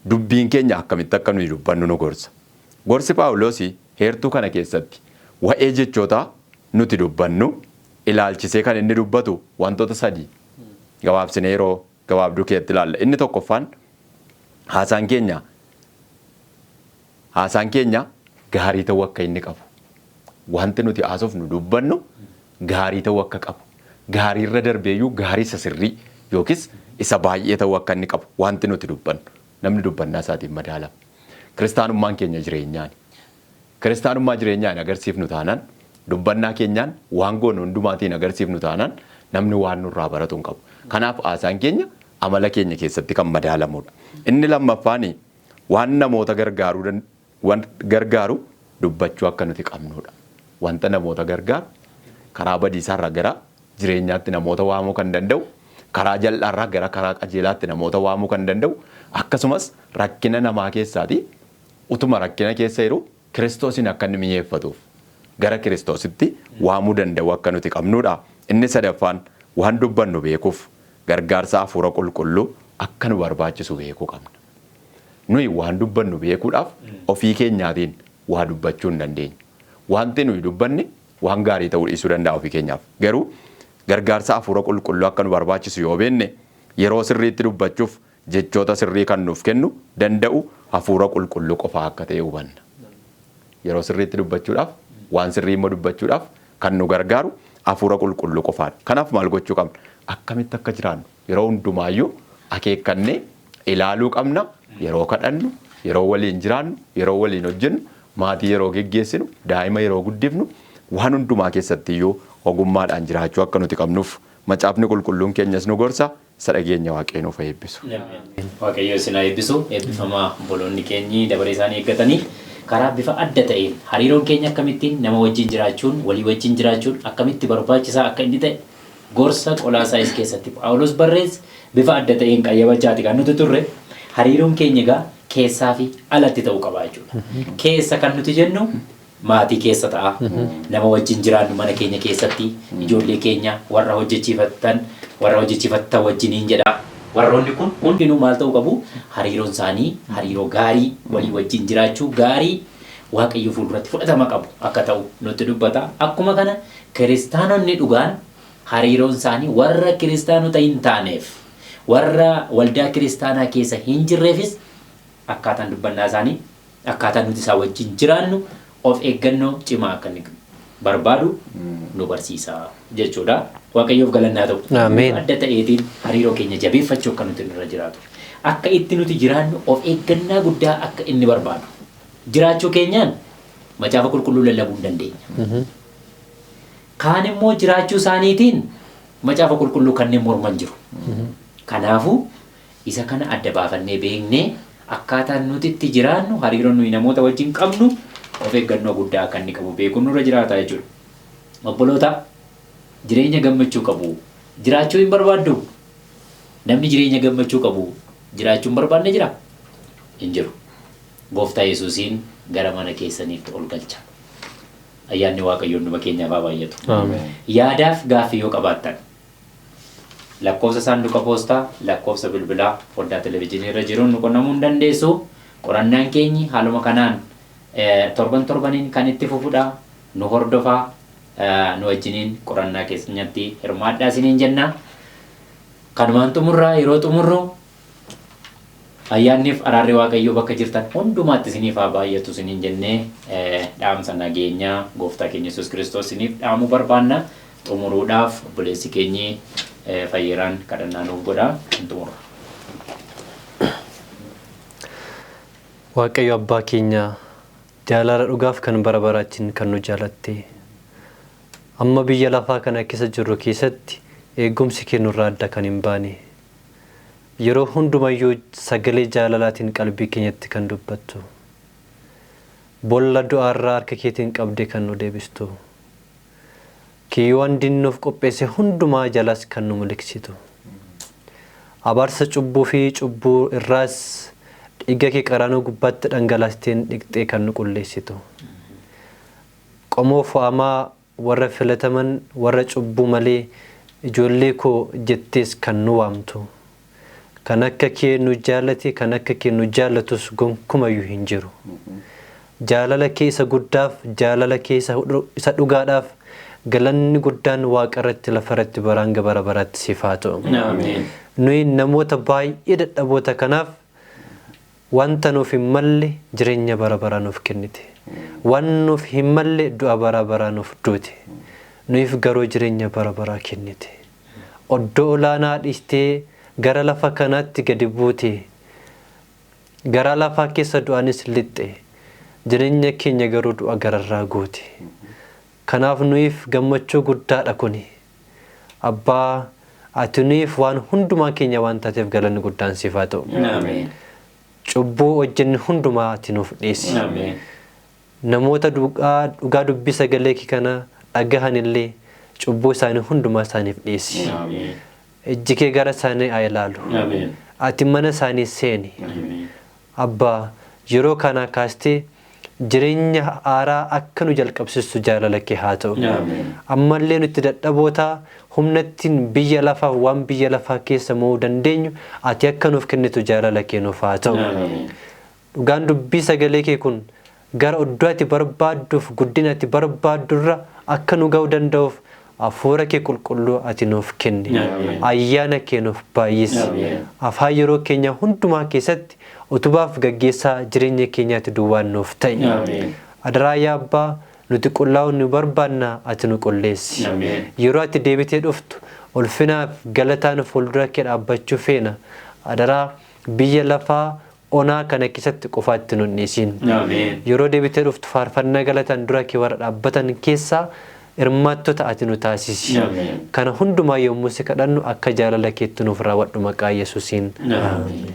[SPEAKER 3] Dubbiin keenya akkamitti akka nuyi dubbannu nu gorsa. Gorsi Phaawulos heertuu kana keessatti waa'ee jechoota nuti dubbannu ilaalchisee kan inni dubbatu wantoota sadii gabaabsinee yeroo gabaabduu keessatti ilaalla. Inni tokkoffaan haasaan keenya gaarii ta'uu akka inni qabu. Wanti nuti haasofnu, dubbannu gaarii ta'uu akka qabu. Gaariirra darbeeyyuu gaarii isa sirrii yookiis isa baay'ee ta'uu akka inni qabu wanti nuti dubbannu. Namni dubbannaa isaatiin madaalama. Kiristaanummaan keenya jireenyaani. Kiristaanummaa jireenyaan agarsiifnu taanaan, dubbannaa keenyaan, waan goonu hundumaatiin agarsiifnu taanaan, namni waan nurraa baratu hin qabu. Kanaaf haasaan keenya amala keenya keessatti kan madaalamudha. Inni lammaffaan waan namoota gargaaruu, waan gargaaru dubbachuu akka nuti qabnudha. Wanta namoota gargaaru, karaa badiisaarraa gara jireenyaatti namoota waamuu kan danda'u, karaa jal'aarraa gara karaa qajeelaatti namoota waamuu kan danda'u, akkasumas rakkina namaa keessaati utuma rakkina keessa jiru Kiristoosiin akka inni mi'eeffatuuf gara Kiristoositti waamuu danda'u akka nuti qabnudha. Inni sadaffaan waan dubbannu beekuuf gargaarsa Hafuura Qulqulluu akka nu barbaachisu beekuu qabna. Nuyi waan dubbannu beekuudhaaf ofii keenyaatiin waa dubbachuu hin dandeenyu. Wanti nuyi dubbanne waan gaarii ta'uu dhiisuu danda'a ofii keenyaaf. Garuu gargaarsa Hafuura Qulqulluu akka nu barbaachisu yoo beenne, yeroo sirriitti dubbachuuf jechoota sirrii kan nuuf kennu danda'u Hafuura Qulqulluu qofaa akka ta'e hubanna. Yeroo sirriitti dubbachuudhaaf, waan sirrii immoo dubbachuudhaaf kan nu gargaaru Hafuura Qulqulluu qofaadha. Kanaaf maal gochuu qabna? Akkamitti akka jiraannu yeroo hundumaayyuu akeekkannee ilaaluu qabna. Yeroo kadhannu, yeroo waliin jiraannu, yeroo waliin hojjennu, maatii yeroo geggeessinu, daa'ima yeroo guddifnu, waan hundumaa keessatti iyyuu ogummaadhaan jiraachuu akka nuti qabnuuf Macaafni Qulqulluun keenyas nu gorsa. Isa dhageenya Waaqayyo nuuf haa eebbisu.
[SPEAKER 1] Waaqayyo isin haa eebbisu. Eebbifamaa. Obboloonni keenyi dabaree isaanii eeggatanii karaa bifa adda ta'een hariiroon keenya akkamittiin nama wajjin jiraachuun, walii wajjin jiraachuun akkamitti barbaachisaa akka inni ta'e, gorsa Qolaasaayis keessatti Phaawulos barreesse bifa adda ta'een qayyabachaati kan nuti turre. Hariiroon keenya egaa keessaa fi alatti ta'uu qaba jechuudha. Keessa kan nuti jennu maatii keessa ta'a. Nama wajjin jiraannu mana keenya keessatti, ijoollee keenya, warra hojjechiifattan wajjiniin jedha. Warroonni kun hundinuu maal ta'uu qabu? Hariiroon isaanii hariiroo gaarii, walii wajjin jiraachuu gaarii, Waaqayyo fuulduratti fudhatama qabu akka ta'u nutti dubbata. Akkuma kana kiristaanonni dhugaan hariiroon isaanii warra kiristaanota hin taaneef, warra waldaa kiristaanaa keessa hin jirreefis, akkaataan dubbannaa isaanii, akkaataan nuti isaa wajjin jiraannu of eeggannoo cimaa akka inni barbaadu nu barsiisa jechuudha. Waaqayyoof galannaa ta'u.
[SPEAKER 2] Ameen.
[SPEAKER 1] Adda ta'eetiin hariiroo keenya jabeeffachuu akka nuti irra jiraatu. Akka itti nuti jiraannu of eeggannaa guddaa akka inni barbaadu. Jiraachuu keenyaan Macaafa Qulqulluu lallabuu hin dandeenya. Kaan immoo jiraachuu isaaniitiin Macaafa Qulqulluu kanneen morman jiru. Kanaafuu isa kana adda baafannee beeknee, akkaataan nuti itti jiraannu, hariiroo nuyi namoota wajjin qabnu of eeggannoo guddaa akka inni qabu beekuun nurra jiraata jechuudha. Obboloota, jireenya gammachuu qabu jiraachuu hin barbaaddu? Namni jireenya gammachuu qabu jiraachuu hin barbaanne jira? Hin jiru. Gooftaa Yesuusiin gara mana keessaniitti ol galcha. Ayyaanni Waaqayyoon hunduma keenyaaf haa baay'atu.
[SPEAKER 2] Ameen.
[SPEAKER 1] Yaadaaf gaaffii yoo qabaattan, lakkoofsa saanduqa poostaa, lakkoofsa bilbilaa foddaa televezyiinii irra jiruun nu qunnamuu hin dandeessu. Qorannaan keenyi haaluma kanaan torban torbaniin kan itti fufudha. Nu hordofaa, nu wajjiniin qorannaa keenyatti hirmaadhaa isiniin jenna. Kanumaan xumurraa. Yeroo xumurru ayyaanniif araarri Waaqayyoo bakka jirtan hundumaatti isiniif haa baay'atu isiniin jennee, dhaamsa nageenyaa Gooftaa keenya Yesuus Kiristoos isiniif dhaamuu barbaanna. Xumuruudhaaf obboleessi keenyi Fayyeeraan kadhannaa nuuf godha. Hin xumurra.
[SPEAKER 2] Waaqayyo abbaa keenya, jaalala dhugaaf kan bara baraatiin kan nu jaalatte, amma biyya lafaa kana keessa jirru keessatti eegumsi kee nurraa adda kan hin baane, yeroo hundumayyuu sagalee jaalalaatiin qalbii keenyatti kan dubbattu, bolla du'aarraa harka keetiin qabdee kan nu deebistu, kiyyoowwan diinnuuf qopheesse hundumaa jalas kan nu miliqsitu, abaarsa cubbuu fi cubbuu irraas dhiiga kee qaraanoo gubbaatti dhangalaasteen dhiqxee kan nu qulleessitu, qomoo fo'amaa warra filataman, warra cubbuu malee ijoollee koo jettees kan nu waamtu. Kan akka kee nu jaallate, kan akka kee nu jaallatus gonkumayyuu hin jiru. Jaalala kee isa guddaaf, jaalala kee isa dhugaadhaaf galanni guddaan waaqa irratti lafa irratti bara hanga bara baraatti siif haa ta'u.
[SPEAKER 1] Ameen.
[SPEAKER 2] Nuyi namoota baay'ee dadhaboota kanaaf wanta nuuf hin malle jireenya bara baraa nuuf kennite. Waan nuuf hin malle du'a bara baraa nuuf duute. Nuyiif garuu jireenya bara baraa kennite. Oddoo olaanaa dhiistee gara lafa kanaatti gadi buute. Gara lafaa keessa du'anis lixxe. Jireenya keenya garuu du'a gararraa goote. Kanaaf nuyiif gammachuu guddaadha kuni. Abbaa, ati nuyiif waan hundumaa keenya waan taateef galanni guddaan siif haa ta'u.
[SPEAKER 1] Ameen.
[SPEAKER 2] Cubbuu hojjenne hundumaa ati nuuf dhiisi.
[SPEAKER 1] Ameen.
[SPEAKER 2] Namoota dhugaa dubbii sagalee kee kana dhagahan illee cubbuu isaanii hundumaa isaaniif dhiisi.
[SPEAKER 1] Ameen.
[SPEAKER 2] Ijji kee gara isaanii haa ilaalu.
[SPEAKER 1] Ameen.
[SPEAKER 2] Ati mana isaanii seeni.
[SPEAKER 1] Ameen.
[SPEAKER 2] Abbaa, yeroo kana kaastee jireenya haaraa akka nu jalqabsiistu jaalala kee haa ta'u.
[SPEAKER 1] Ameen.
[SPEAKER 2] Ammallee nuti dadhaboota humna ittiin biyya lafaaf waan biyya lafaa keessa mo'uu dandeenyu ati akka nuuf kennitu jaalala kee nuuf haa ta'u.
[SPEAKER 1] Ameen.
[SPEAKER 2] Dhugaan dubbii sagalee kee kun gara iddoo ati barbaadduuf guddina ati barbaaddurra akka nu ga'uu danda'uuf hafuura kee qulqulluu ati nuuf kenni.
[SPEAKER 1] Ameen.
[SPEAKER 2] Ayyaana kee nuuf baay'isi.
[SPEAKER 1] Ameen.
[SPEAKER 2] Afaan yeroo keenya hundumaa keessatti utubaaf gaggeessaa jireenya keenyaatti duwwaan nuuf ta'i.
[SPEAKER 1] Ameen.
[SPEAKER 2] Adaraa yaa Abbaa, nuti qullaa'uu nu barbaanna, ati nu qulleessi.
[SPEAKER 1] Ameen.
[SPEAKER 2] Yeroo ati deebitee dhuftu ulfinaaf galataan fuuldura kee dhaabbachuu feena. Adaraa biyya lafaa onaa kana keessatti qofaatti nu hin dhiisin.
[SPEAKER 1] Ameen.
[SPEAKER 2] Yeroo deebitee dhuftu faarfannaa galataan dura kee warra dhaabbatan keessaa hirmaattota ati nu taasisi.
[SPEAKER 1] Ameen.
[SPEAKER 2] Kana hundumaa yommuu si kadhannu akka jaalala keetti nuuf raawwadhu maqaa Yesuusiin.
[SPEAKER 1] Ameen.